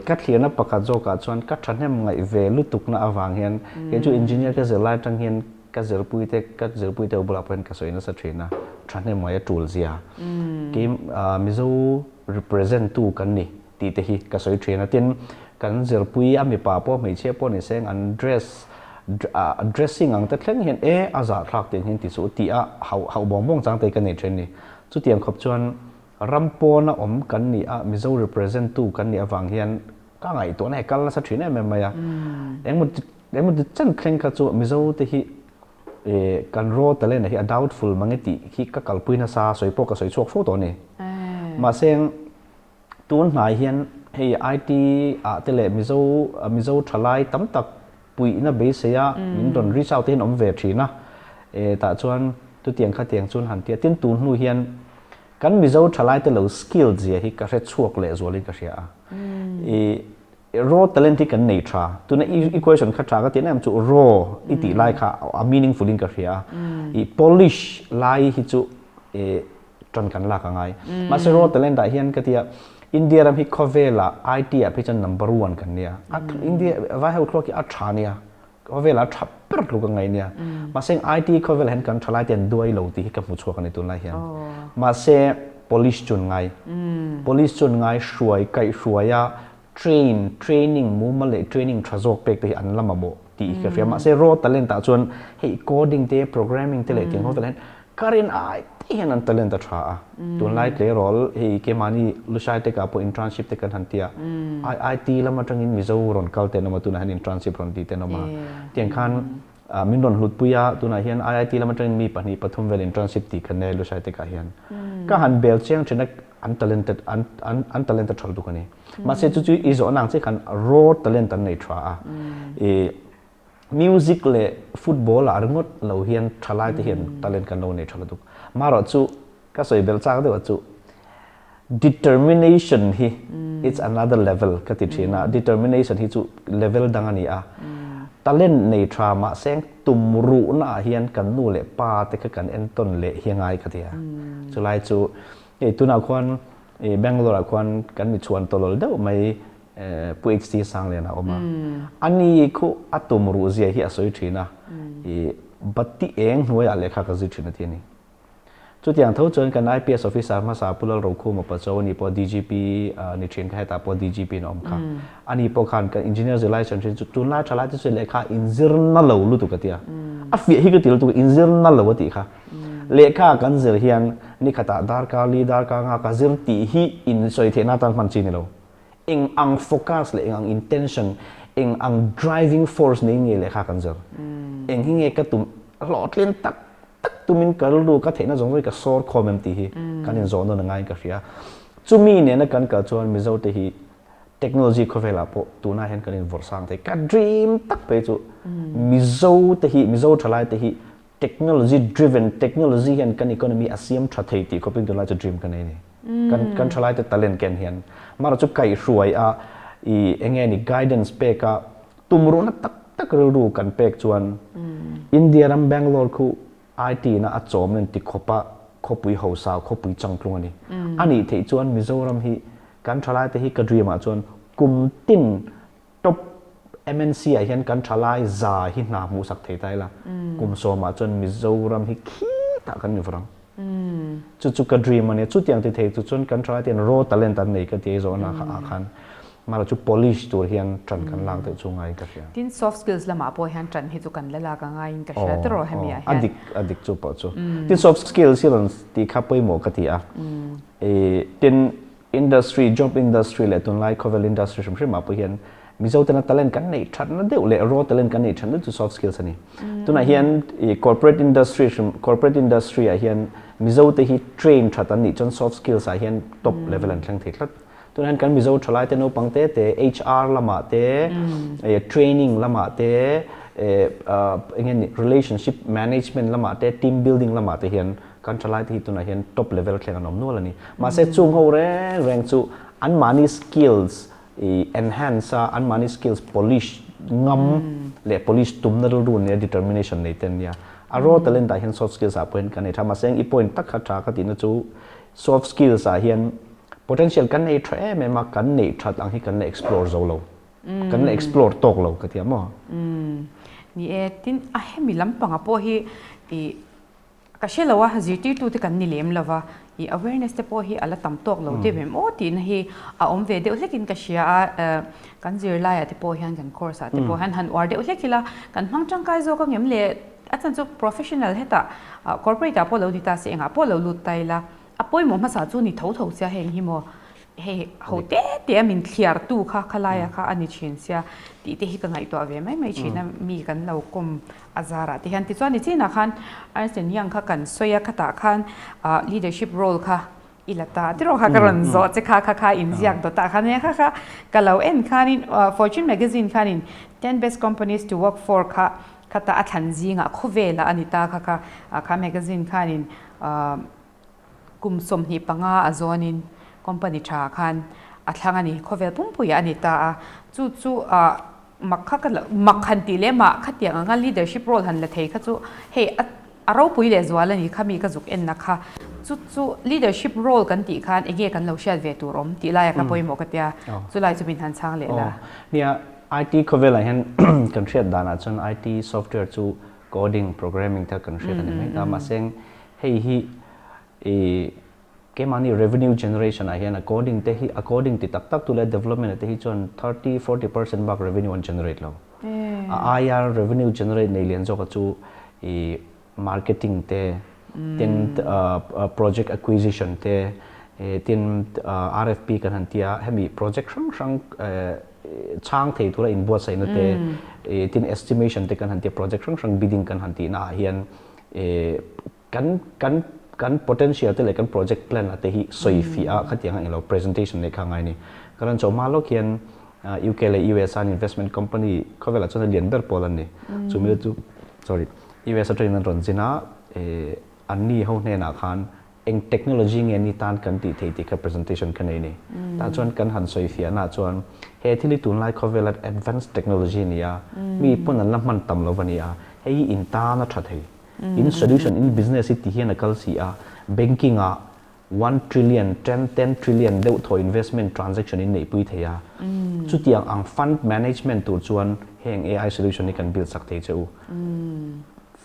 Ka thlirna pakhat zawkah chuan ka thahnem ngaih ve lutukna avang hian kei chu engineer ka zir lai atang hian ka zirpuite ka zirpuite ho bulah pawh hian ka sawi nasa thin a, thahnem ngaih a tul zia. Kei Mizo represent tu kan ni tih te hi ka sawi thin a. Tin, kan zirpui a mipa pawh hmeichhia pawh ni seng an dress dressing ang te thleng hian e a zahthlak tih ang hian ti suh tih a hauh hauh bawng bawng chang te hi ka nei thin a ni. Chutiang khawp chuan ram pawna awm kan nih a Mizo represent tu kan nih avang hian ka ngaihtuahna hi kal nasa thin em em mai a. Engmaw engmaw ti chen thleng kha chu Mizo te hi kan raw talent hi a doubtful mange tih hi ka kalpui nasa sawi pawh ka sawi chhuak fo tawh a ni. Mahse Tun hnai hian hei IT ah te leh Mizo Mizo thalai tam tak puihna beisei a min rawn reach out te hian awm ve thin a, e tah chuan chutiang khatiang chuan han ti a, tin tun hnu hian Kan Mizo thalaite lo skilled zia hi ka hre chhuak leh zualin ka hria a. I raw talent hi kan nei tha. Tuna i question kha tha ka tih na em chu raw i tih lai kha a meaningful in ka hria a. I polish lai hi chu tan kan lak a ngai. Mahse raw talent ah hian ka tia India ram hi khawvela IT ah phei chuan number one kan nia. India vai ho thluak hi a tha nia. Khawvel a tha ber tluk a ngaih nia. Mahse IT khawvel hian kan thalai te an duai lo tih hi ka hmu chhuak a ni tunlai hian. Mahse police chu an ngai. Police chu an ngai hruai kaih hruai a train training mumal leh training tha zawk pek te hi an la mamawh tih hi ka hria. Mahse raw talent ah chuan hei coding te programming te leh tiang ho vel hian Ka rin ai te hian an talent a tha a, tunlai tleirawl hei keimahni Lushai te ka pawh internship te kan han ti a, IIT lam atangin Mizo rawn kal te an awm a, tunah hian internship rawn ti te an awm a, tiang khan min rawn hlutpui a, tunah hian IIT lam atangin mi pahnih pathum vel internship tih kan nei a Lushai te kah hian. Ka han bel chiang thin a, an talented an an an talent a tha lutuk a ni. Mahse chu chu i zawhna ang chiah khan raw talent an nei tha a, i Music leh football ah ringawt lo hian thalai te hian talent kan lo nei tha lutuk. Marawh chu ka sawi belh chak deuh ah chu determination hi it's another level ka ti thin a, determination hi chu level dang a ni a. Talent nei tha mahse tum ruhna ah hian kan nu leh pa te kha kan entawn leh hi a ngai ka ti a. Chulai chu hei tunah khuan Bangalore ah khuan kan mi chhuan tawlawl deuh mai Pu HT Sanglian a awm a. Ani khu a tum ruh zia hi a sawi thin a, i bati eng hnuaiah lehkha ka zir thin a ti a ni. Chutiang tho chuan kan IPS officer hmasa Pu Lalrokhuma Pacho ani pawh DGP ni thin kha hetah pawh DGP in a awm kha. Ani pawh khan kan engineer zirlai chuan thin chu tunlai thalai te chu lehkha inzir na lo lutuk a ti a. A fiah hi ka ti lutuk inzir na lo a tih kha. Lehkha kan zir hian nikhatah darkar li darkar nga ka zir tih hi insawi theihna atan hman chi ni lo. Eng ang focus leh eng ang intention, eng ang driving force nei nge lehkha kan zir? Eng hi nge ka tum hlawhtlin tak tak tumin ka rilru ka theihna zawng zawng hi ka sawr khawm em tih hi kan inzawh nawn a ngaiin ka hria. Chumi nena kan kal chuan Mizote hi technology khawvelah pawh tunah hian kan invawrh sang thei. Ka dream tak phei chu Mizote hi, Mizo thalaite hi Technology driven, technology hian kan economy a siam tha thei tih khawpin tunlai chu dream ka nei a ni. Kan kan thalai te talent ken hian mara chu kaihhruai a i enge ni guidance pek a tumruhna tak tak rilru kan pek chuan India ram Bangalore khu IT na a chawm nen ti khawpa khawpui hausa khawpui changtlung a ni. A nih theih chuan Mizoram hi kan thalai te hi ka dream ah chuan kum tin Top MNC ah hian kan thalai za hi hna hmuhsak thei ta ila, kum sawmah chuan Mizoram hi khitah kan ni vawrh ang. Chu chu ka dream a nia, chutiang ti thei chu chuan kan thalai te hian raw talent an nei ka ti a zawhna ah khan mara chu polish tur hian ṭan kan lak deuh chu ngaiin ka hria. Tin, soft skills lamah pawh hian ṭan hi chu kan la lak a ngaiin ka hria tiraw hemi ah hian. A dik, a dik chu pawh chu. Tin, soft skills hi rawn tih kha pawimawh ka ti a. Tin, Industry, job industry leh tunlai khawvel industry hrim hrim ah pawh hian Mizo tena talent kan neih thatna deuh leh raw talent kan neih thatna deuh chu soft skills a ni. Tunah hian i corporate industry hrim corporate industry ah hian Mizo te hi train that an nih chuan soft skills ah hian top level an thleng thei tlat. Tunah hian kan Mizo thalai te naupang te te HR lamah te training lamah te eng nge ni relationship management lamah te team building lamah te hian Kan thalaite hi tunah hian top level thleng an awm nual a ni. Mahse chung ho reng reng chu anmahni skills i enhance a, anmahni skills polish ngam leh polish tumna rilru nia determination nei te an nia. A raw talent ah hian soft skills ah pawh hian kan nei tha. Mahse i point tak kha tha ka tihna chu soft skills ah hian potential kan nei tha em em a, kan neih that ang hi kan la explore zo lo. Kan la explore tawk lo ka ti a maw? Ni e, tin a hemi lampangah pawh hi i Ka hre lo a, zirtirtute kan ni lem lo va, i awareness te pawh hi a la tam tawk lo deuh em aw tihna hi a awm ve deuh hlekin ka hria a, kan zirlaiah te pawh hian kan course ah te pawh hian han uar deuh hlek ila kan hmang tangkai zawk ang em le, a chan chu professional hetah corporate ah pawh lo ni ta se engah pawh lo lut ta ila a pawimawh hmasa chu ni tho tho sia heng hi maw hei ho te te a min thliar tu kha khalaia kha a ni thin sia tih te hi ka ngaihtuah ve mai mai thin a mi kan lo kawm a zarah te hian tichuan ni chinah khan Ernst and Young kha kan sawi a khatah khan leadership role kha i la ta tiraw kha ka rawn zawh che kha kha kha inziak dawtah khan nia kha kha ka lo en khanin Fortune magazine khanin ten best companies to work for kha khata a thlan zingah khawvelah a ni ta kha kha kha magazine khanin. Kum 25 a zawnin company tha khan a thlang a ni. Khawvel pumpuiah a ni ta a. Chu chu mak kha ka mak han tih leh mah khatiang anga leadership role han la thei kha chu hei a a ropui leh zual a ni kha mi ka zuk enna kha. Chu chu leadership role kan tih khan enge kan lo hriat ve tur awm tih laia kha pawimawh ka tia. Chulai chu min han chhang leh la. Nia, IT khawvelah hian kan hriat danah chuan IT software chu coding, programming te kan hriat a ni mai ta. Mahse hei hi i keimahni revenue generation ah hian a coding te hi a coding ti tak tak tu leh development te hi chuan 30, 40% bak revenue an generate lo. A aia revenue generate nei lian zawk a chu i marketing te, tin project acquisition te, tin RFP kan han tia hemi project hrang hrang chhang thei tura inbuatsaihna te, tin estimation te kan han tia project hrang hrang bidding kan han tihna ah hian Kan kan kan potential te leh kan project plan a te hi sawi fiah a khatiang a englo presentation neih kha a ngai a ni. Karan chawhma lawk hian UK leh US an investment company khawvelah chuan a lian ber pawl an ni. Chumi te chu sorry US atangin an rawn zin a anni ho hnenah khan eng technology nge ni tan kan tih thei tih kha presentation kha nei a ni. Tah chuan kan han sawi fiahna ah chuan he thil hi tunlai khawvela advanced technology a ni a, mi pawn an la hman tam lo a ni a, hei hi in tan a tha thei. In solution in business hi ti hian a kal si a, banking ah one trillion, ten, ten trillion deuh thaw investment transaction in neihpui thei a. Chutiang ang fund management tur chuan heng AI solution hi kan build sak thei che u.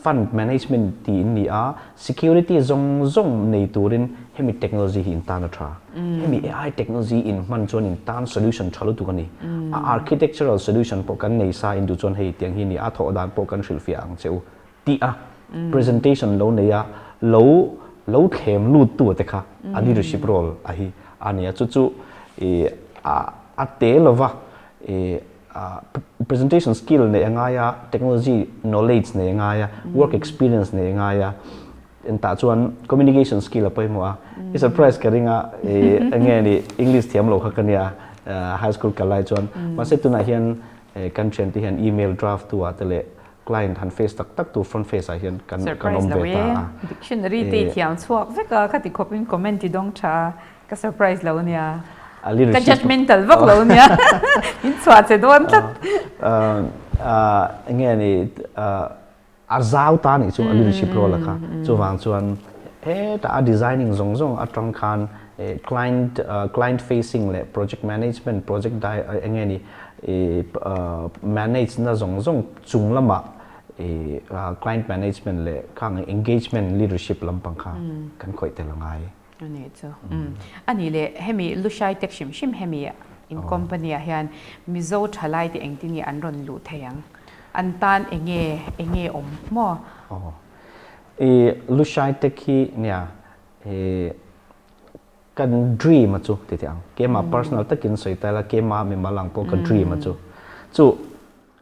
Fund management ti in ni a, security zawng zawng nei turin hemi technology hi in tan a tha. Hemi AI technology in hman chuan in tan solution tha lutuk a ni. A architectural solution pawh kan nei sa in duh chuan hei tiang hi ni a thawh dan pawh kan hrilhfiah ang che u. tih a presentation lo nei a lo lo thlem lut tu te kha a leadership role a hi a ni a chu chu i a a te lova i presentation skill nei a ngai a technology knowledge nei a ngai a work experience nei a ngai a entah chuan communication skill a pawimawh a i surprise ka ring a i enge ni english thiam lo kha ka nia high school kal lai chuan mahse tunah hian kan thian te hian email draft tu ah te leh Client han face tak tak tu front face ah hian kan kan awm ve ta a. Dictionary te i thiam chhuak vek a, khati khawp in comment i dawng tha a, ka surprise lo nia. Ka judgmental vak lo nia, min chhuah che dawn tlat. Enge ni a zau ta nih chu a leadership role a kha, chuvang chuan hetah a designing zawng zawng atang khan client client facing leh project management project enge ni i manage na zawng zawng chung lamah i client management leh khang engagement leadership lampang kha kan khawih tel a ngai. A nih chu. A nih leh hemi Lushai Tech hrim hrim hemi in company ah hian Mizo thalai te engtin nge an rawn luh thei ang? An tan enge enge awm maw? Aw. I Lushai Tech hi nia i Kan dream a chu ti teh ang. Keimah personal takin sawi ta ila, keimah mimal ang pawh ka dream a chu. Chu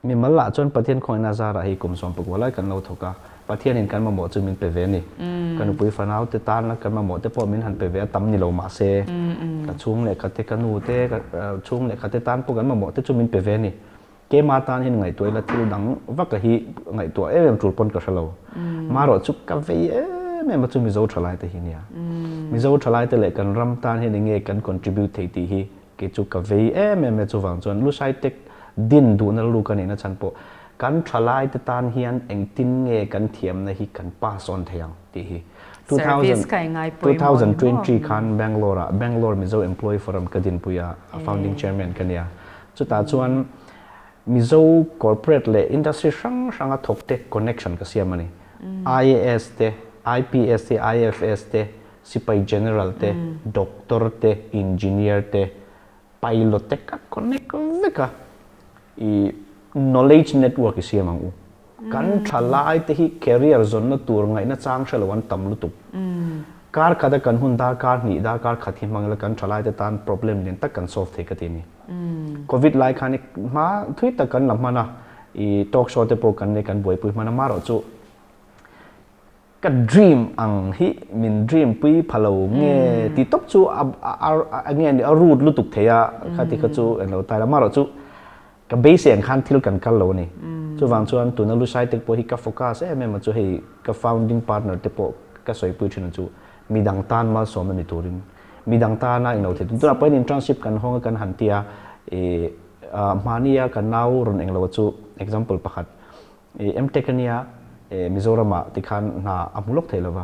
mimal lah chuan Pathian khawngaihna zarah hei kum 19 lai kan lo thawk a, Pathianin kan mamawh chu min pe ve a ni. Ka nupui fanau te tana kan mamawh te pawh min han pe ve a, tam ni lo mahse ka chhung leh khat te, ka nu te, ka chhung leh khat te tan pawh kan mamawh te chu min pe ve a ni. Keimah tan hian ngaihtuah ila thil dang vak a hi ngaihtuah em em tul pawn ka hre lo. Marawh chu ka vei em em a chu Mizo thalai te hi nia. Mizo thalai te leh kan ram tan hian enge kan contribute thei tih hi kei chu ka vei em em a chuvang chuan Lushai Tech din duhna rilru ka neihna chhan pawh kan thalai te tan hian engtin nge kan thiamna hi kan pass on thei ang tih hi. 2023 khan Bangalore ah Bangalore Mizo Employee Forum ka dinpui a, a founding chairman ka nia. Chutah chuan Mizo corporate leh industry hrang hranga thawk te connection ka siam a ni. IAS te, IPS te, IFS te, Sipai General te, Doctor te, Engineer te, Pilot te ka connect vek a. I knowledge network i siam ang u. Kan thalai te hi career zawnna tur ngaihna chang hre lo an tam lutuk. Kar khat a kan hun darkar hnih darkar khat hi hmang ila kan thalai te tan problem lian tak kan solve thei ka ti a ni. Covid lai khan i hma thui tak kan la hman a, i talk show te pawh kan nei kan buaipui hman a, marawh chu ka dream ang hi min dream pui pha lo nge ti tawp chu a a nge ni a rude lutuk thei a kha ti kha chu englo tai la marawh chu ka beisei ang khan thil kan kal lo a ni. Chuvang chuan tuna Lushai te pawh hi ka focus em em a chu hei ka founding partner te pawh ka sawipui thin a chu. Midang tan malsawmna ni turin, midang tana englo thei tunah pawhin internship kan hawng a kan han tia ih hmahnia kan nau rawn englo chu example pakhat ih MTech ania ih Mizoramah tikhan hna a hmu lawk thei lova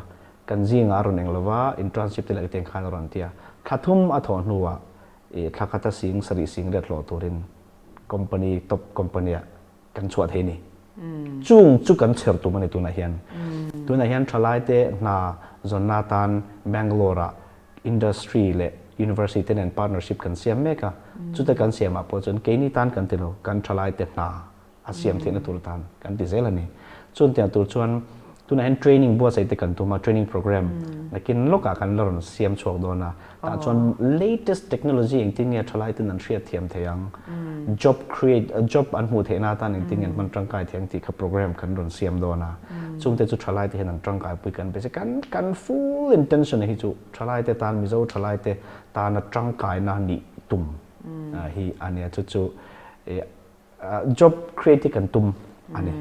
kan zingah a rawn englo va internship te leh engtiang khan a rawn tia thla thum a thawh hnuah ih thla khata sing sarih sing riat hlawh turin company top company ah kan chhuah thei a ni. Chung chu kan chher tum a ni tunah hian. Tunah hian thalaite hna zawnna atan Bangalore-ah industry leh university te nen partnership kan siam mek a. Chuta kan siamah pawh chuan keini tan kan ti lo, kan thalaite hna a siam theihna tur tan kan ti zel a ni. Chutiang tur chuan tunah hian training buatsaih te kan tum a, training program nakin lawkah kan la rawn siam chhuak dawn a. Tah chuan latest technology engtin nge thalai ten an hriat thiam thei ang, job create, job an hmuh theihna atan engtin nge an hman tangkai thei ang tih kha program kan rawn siam dawn a. Chungte chu thalai te hian an tangkai pui kan basic kan kan full intention hi chu thalai te tan Mizo thalai te tana tangkaina nih tum hi a nia chu chu Job create hi kan tum a ni.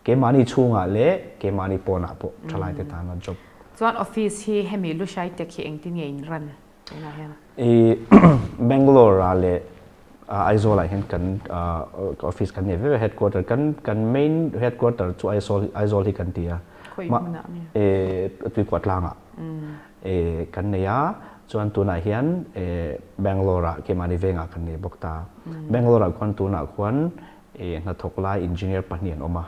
Keimahni chhungah leh keimahni pawnah pawh thalaite tana job. Chuan office hi hemi Lushai Tech hi engtin nge in run tunah hian? I Bangalore ah leh Aizawl ah hian kan office kan nei vek a, headquarter kan kan main headquarter chu Aizawl Aizawl hi kan ti a. Khawi hmunah nge? Tuikuah tlangah. Kan nei a, chuan tunah hian Bangalore ah keimahni vengah kan nei bawk ta. Bangalore ah khuan tunah khuan hnathawk lai engineer pahnih an awm a,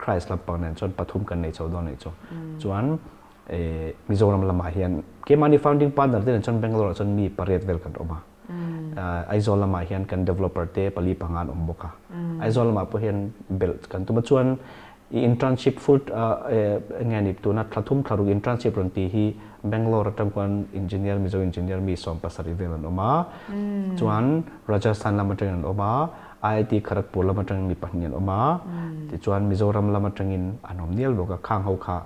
Christ lampang nen chuan pathum kan nei chho dawn anih chu. Chuan Mizoram lamah hian keimahni founding partner te nen chuan Bangalore ah chuan mi pariat vel kan awm a. Aizawl lamah hian kan developer te pali panga an awm bawk a. Aizawl lamah pawh hian belh kan tum a, chuan I internship full nge ni tuna thla thum thla ruk internship rawn tih hi Bangalore atang khuan engineer Mizo engineer mi sawm pasarih vel an awm a, chuan Rajasthan lam atangin an awm a, IIT Kharagpur lam atangin mi pahnih an awm a, tichuan Mizoram lam atangin an awm nial bawk a, khang ho kha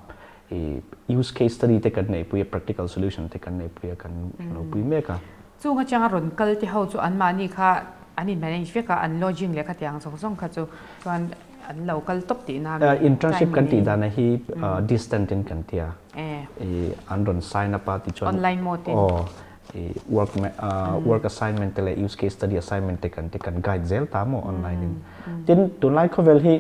i use case study te kan neihpui a, practical solution te kan neihpui a, kan lo pui mek a. Chung atanga rawn kal te ho chu anmahni kha an in manage vek a, an lodging leh khatiang zawng zawng kha chu chuan an lo kal tawp tihna a mi? Internship kan tih dana hi distant in kan tia i an rawn sign up a tichuan online mode in aw i work work assignment te leh use case study assignment te kan ti kan guide zel ta maw online in. Tin tunlai khawvel hi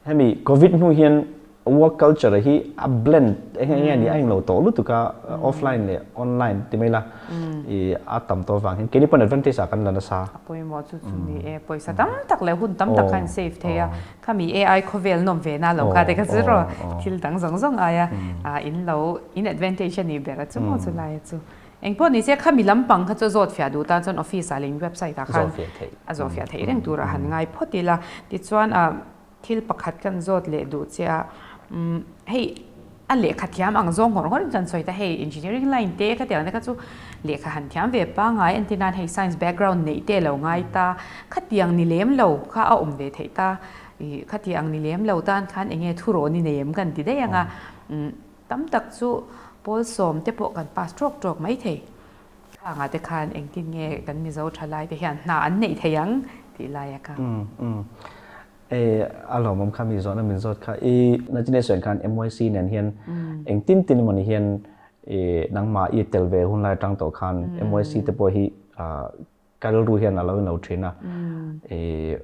Hemi Covid hnu hian work culture hi a blend eng eng nge ni a englo tawh lutuk a, offline leh online ti mai la i a tam tawh avang hian keini pawn advantage ah kan la nasa. A pawimawh chu chu ni e, pawisa tam tak leh hun tam tak kha an save thei a, khami AI khawvel nawm ve na lo kha te kha chu rawh thil dang zawng zawng aia in lo in advantage a nih ber a chu maw chu lai a chu. Engpawh ni se khami lampang kha chu a zawt fiah duh tan chuan office ah leh in website ah khan a zawh fiah theih reng turah han ngai phawt ila. Tichuan ah thil pakhat kan zawt leh duh che a, umm hei a lehkha thiam ang zawng ngawr ngawr in kan sawi ta hei engineering line te khatiang te kha chu lehkha han thiam ve pangngai entir nan hei science background neih te lo ngai ta khatiang ni lem lo kha a awm ve theih ta ih khatiang ni lem lo tan khan eng nge thurawn i nei em kan ti daih ang a umm Tam tak chu pawl sawm te pawh kan pass tawk tawk mai thei. Khangah te khan engtin nge kan Mizo thalai te hian hna an neih thei ang tih lai a ka. Umm umm e a lawmawm kha mi zawhna min zawt kha i Nachine sawi khan MYC nen hian engtin tin emaw ni hian i nangmah i tel ve hun lai atang tawh khan MYC te pawh hi ka rilru hian a lo inlo thin a i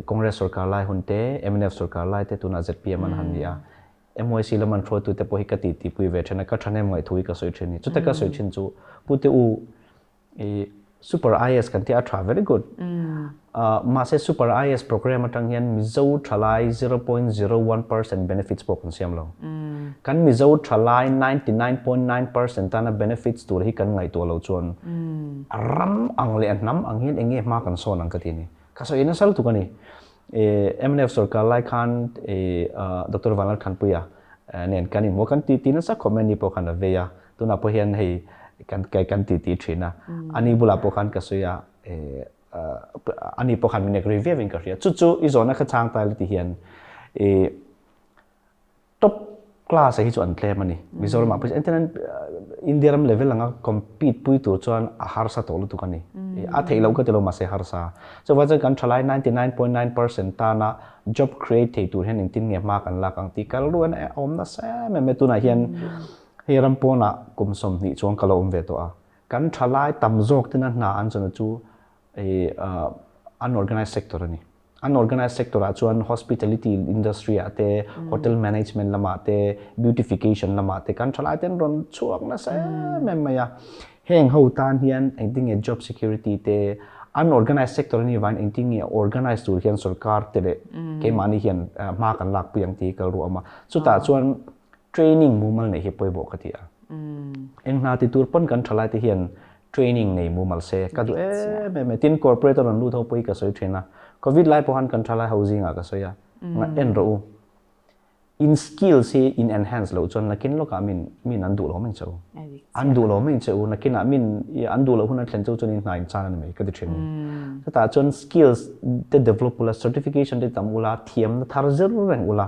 Congress sorkar lai hun te mnf sorkar lai te tunah zpm an han ni a MYC lam an hruaitute pawh hi ka titipui ve thin a, ka thahnem ngaih hi ka sawi thin a ni. Chuta ka sawi thin chu Pute u i Super IAS kan tih a tha very good. Mahse Super IAS program atang hian Mizo thalai 0.01% benefits pawh kan siam lo. Kan Mizo thalai 99.9% tana benefits tur hi kan ngaihtuah lo chuan a ram ang leh a hnam ang hian eng nge hma kan sawn ang ka ti a ni. Ka sawi nasa lutuk a ni. Mnf sorkar lai khan Doctor Vanlalthanpuia nen kan inhmu a, kan titi nasa khawp mai, ani pawh khan a vei a, tunah pawh hian hei kan kan titi thin a, ani bulah pawh khan ka sawi a, ani pawh khan min agree viau in ka hria, chu chu i zawhna kha chhang ta ila ti hian Top class ah hi chu an tlem a ni. Mizoram ah pawh hian entirnan India ram level anga compete pui tur chuan a harsa tawh lutuk a ni. A theih loh ka ti lo mahse harsa. Chuvang chuan kan thalai 99.9% tana job create thei tur hian engtin nge hma kan lak ang tih kal ruan a awm nasa em em e. Tunah hian Hei ram pawnah kum 20 chuang ka lo awm ve tawh a, kan thalai tam zawk tena hna an chawna chu unorganized sector a ni. Unorganized sector ah chuan hospitality industry ah te, hotel management lamah te, beautification lamah te kan thalai ten rawn chhuak nasa em em mai a. Heng ho tan hian engtin nge job security te, unorganized sector a nih vangin engtin nge organize tur hian sorkar te leh keimahni hian hma kan lakpui ang tih hi ka ruah awm a. Chutah chuan Training mumal neih hi pawimawh ka ti a. Eng hna ti tur pawn kan thalai te hian training nei mumal se ka duh em em e. Tin corporate a rawn lut ho pawh hi ka sawi thin a. Covid lai pawh khan kan thalai ho zingah ka sawi a. En rawh u. In skills hi in enhance loh chuan nakin lawkah min min an duh lo mai che u. An duh lo mai che u. Nakinah min an duh loh hun an thlen cheu chuan in hna in chan a ni mai ka ti thin. Chutah chuan skills te develop ula, certification te tam ula, thiamna thar zir reng ula.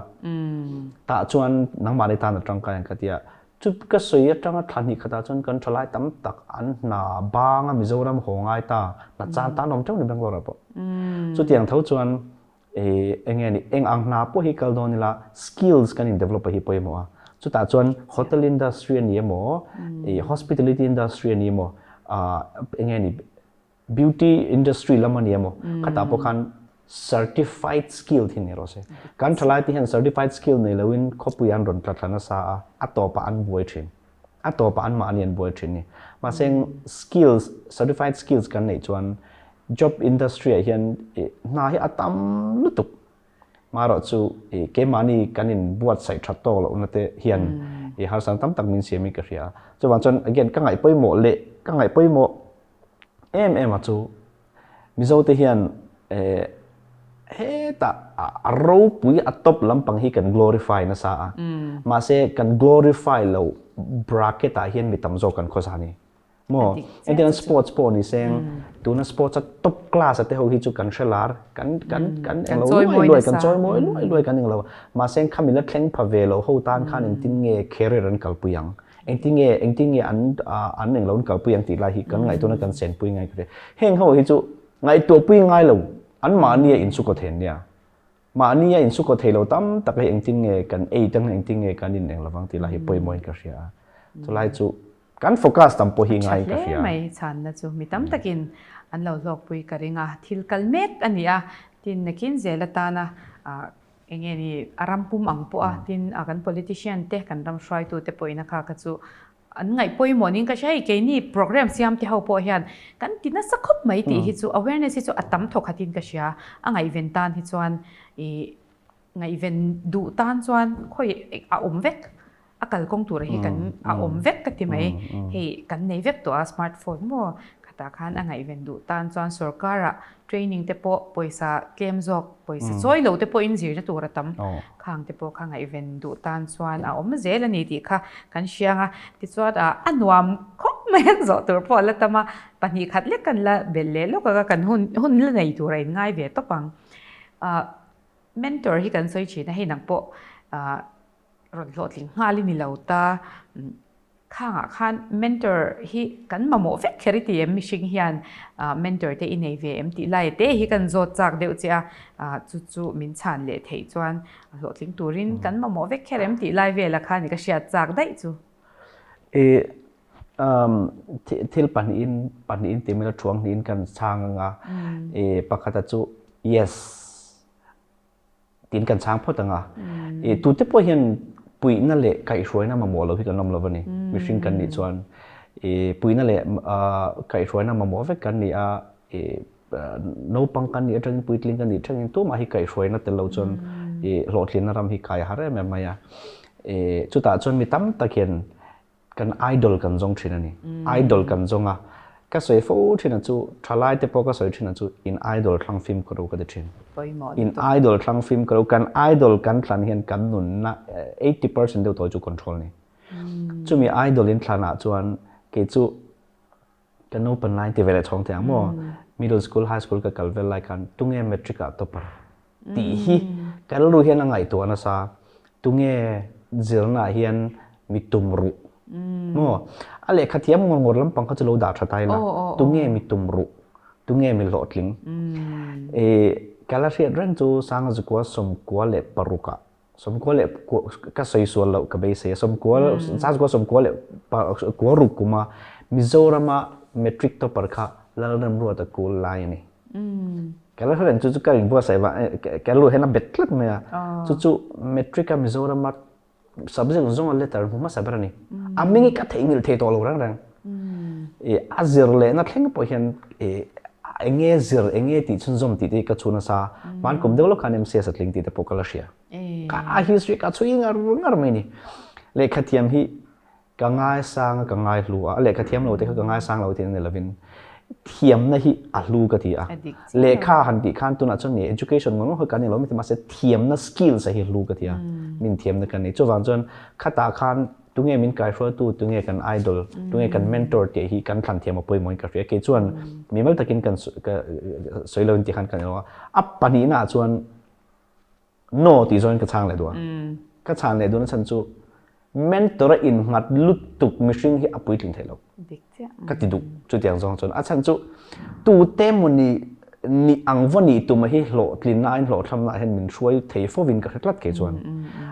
Tah chuan nangmahni tan a tangkai ang ka ti a. Chu ka sawi atanga thla hnih khatah chuan kan thalai tam tak an hna banga Mizoram haw ngai ta, hna chan tan awm teuh ni Bangalore ah pawh. Chutiang tho chuan eng nge ni, eng ang hna pawh hi kal dawn ila skills kan in develop a hi pawimawh a. Chutah chuan hotel industry a ni emaw, hospitality industry a ni emaw, eng nge ni, Beauty industry lam a ni emaw, khatah pawh khan certified skill hi nei rawh se. Kan thalai te hian certified skill nei loin khawpui an rawn tla thla nasa a, a tawpah an buai thin. A tawpah anmahni an buai thin ni. Mahse skills, certified skills kan neih chuan job industry ah hian hna hi a tam lutuk. Marawh chu keimahni kan inbuatsaih that tawk lohna te hian harsatna tam tak min siamin ka hria. Chuvang chuan again ka ngaih pawimawh leh ka ngaih pawimawh em em a chu Mizo te hian hetah a ropui a top lampang hi kan glorify nasa a. Mahse kan glorify lo bracket ah hian mi tam zawk kan khawsa a ni. Maw? Entirnan sports pawh ni seng tuna sports a top class a te ho hi chu kan hre lar kan kan kan englo luai luai kan chawi mawi luai luai kan englo mahse khami la thleng pha ve lo ho tan khan engtin nge career an kalpui ang engtin nge engtin nge an an englo an kalpui ang tih lai hi kan ngaihtuahna kan senpui ngai ka hria heng ho hi chu ngaihtuahpui ngai lo an mahni a insukaw then nia mahni a insukaw thei lo tam tak hi engtin nge kan ei tang engtin nge kan in eng lovang tih lai hi pawimawhin ka hria a chulai chu Kan focus tam pawh hi ngai ka hria. A tha hle mai chhanna chu mi tam takin an lo hlawkpui ka ring a, thil kal mek a ni a, tin nakin zel atana eng nge ni a ram pum ang pawh a, tin kan politician te kan ram hruaitu te pawhin a kha kha chu an ngaih pawimawh niin ka hria, hei keini program siam te ho pawh hian kan ti nasa khawp mai tih hi chu awareness hi chu a tam thawk khatin ka hria, a ngaihven tan hi chuan ih ngaihven duh tan chuan khawi a awm vek. A kalkawng tura hi kan a awm vek ka ti mai. Hei kan nei vek tawh a smartphone maw khatah khan a ngaihven duh tan chuan sorkara training te pawh pawisa tlem zawk pawisa chawi lo te pawhin zirna tur a tam khang te pawh kha ngaihven duh tan chuan a awm zel a ni tih kha kan hriang a. Tichuan a nuam khawp mai a zawh tur pawh a la tam a, 2 khat lek kan la belh leh lawk a kan hun hun la nei tur a inngai ve tawp ang. Mentor hi kan sawi thin a, hei nang pawh rawn hlawhtling nghal i ni lo ta. Khangah khan mentor hi kan mamawh vek kher i ti em mihring hian mentor te i nei ve em tih lai te hi kan zawt chak deuh che a, chu chu min chhan leh theih chuan hlawhtling turin kan mamawh vek kher em tih lai vela khan i ka hriat chak daih chu. I thil pahnihin pahnihin ti mila thuang hnihin kan chhang anga i pakhata chu yes Tiin kan chhang phawt ang a. I tute pawh hian puihna leh kaihhruaina mamawh lo hi kan awm lo a ni. Mihring kan nih chuan i puihna leh kaihhruaina mamawh vek kan ni a. I naupang kan nih atangin puitling kan nih thlengin tumah hi kaihhruaina tel lo chuan i hlawhtlinna ram hi kai a har em em mai a. I chutah chuan mi tam tak hian Kan idol kan zawng thin a ni. Idol kan zawng a, ka sawi fo thin a chu, thalai te pawh ka sawi thin a chu, in idol thlang fim ka ro ka ti thin. In idol thlang fim ka ro, kan idol kan thlan hian kan nunna 80% deuh tawh chu control ni. Chumi idol in thlan ah chuan kei chu Ka naupan lai ti ve leh chhawng thei ang maw? Middle school, high school ka kal vel lai khan tunge matric ah topper tih hi ka rilru hian a ngaihtuah nasa. Tunge zirna ah hian mi tum ruh maw? A lehkha thiam ngawr ngawr lampang kha chu lo dah tha ta ila, tunge mi tum ruh, tunge mi hlawhtling? Ka la hriat reng chu Sangazukua 96 ah. Sawmkua leh ka sawi sual loh ka beisei a, sawmkua zazkua sawmkua leh kua ruk kuma Mizorama matric topper kha Lalremruata kul lai a ni. Ka la hre reng chu chu ka inbuatsaih vang ka lu hian a bet tlat mai a, chu chu matric a Mizorama subject zawnga letter hmu hmasa ber a ni. A hming hi ka theihnghilh thei tawh lo reng reng. A zir lehna thleng pawh hian eng nge zir, eng nge tih chhunzawm tih te hi ka chhu nasa. Hman kum deuh lawk khan MCS a tling tih te pawh ka la hria. Ka a history ka chhui ngar ngar mai ni. Lehkhathiam hi ka ngaisang a, ka ngaihlu a, a lehkhathiam lo te kha ka ngaisang lo tih a ni lovin thiamna hi a hlu ka ti a. Lehkha han tih khan tunah chuan ni education ngawr ngawr kha kan ni lo mai mahse thiamna skills a hi hlu ka ti a. Min thiamna kan nei. Chuvang chuan khatah khan tunge min kaihruaitu, tunge kan idol, tunge kan mentor tih hi kan thlan thiam a pawimawhin ka hria. Kei chuan mimal takin kan sawi lo in tih khan kan ilo a. A pahnihna ah chuan No tih zawngin ka chhang leh duh a. Ka chhan leh duhna chhan chu mentor a innghat lutuk mihring hi a puitling thei lo. Ka ti duh chutiang zawng chuan. A chhan chu tute emaw ni ni ang va nih tuma hi hlawhtlinna aiin hlawhthlamna ah hian min hruai thei fovin ka hre tlat kei chuan.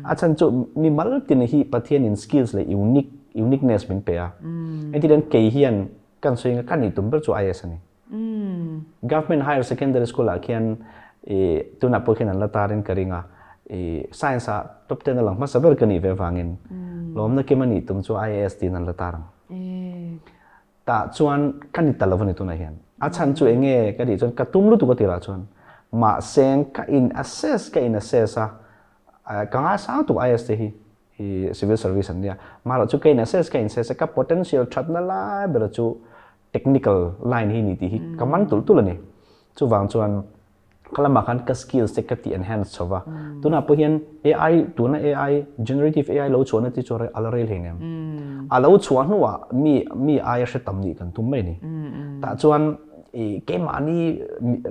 A chhan chu mimal tina hi Pathianin skills leh unique uniqueness min pe a. Engtin kei hian kan sawi anga ka nih tum ber chu IAS a ni. Government Higher Secondary School ah khian i tunah pawh khian an la tar in ka ring a, i science ah top ten a lang hmasa ber ka nih ve avangin lawmna kim a nih tum chu IAS tiin an la tar ang. Tah chuan ka ni ta lo a ni tunah hian. A chhan chu eng nge ka tih chuan ka tum lutuk a tirah chuan mahse ka in assess ka in assess a, ka ngaisang tuk IAS te hi i civil service an nia. Mahlo chu ka in assess ka in assess a ka potential thatna lai ber chu technical line hi ni tih hi ka man tulh tulh a ni. Chuvang chuan ka lamah khan ka skills te ka ti enhance chho va. Tunah pawh hian AI tuna AI generative AI lo chhuahna te chu a la rei hleinem. A lo chhuah hnuah mi mi aia hre tam nih kan tum mai a ni. Tah chuan i keimahni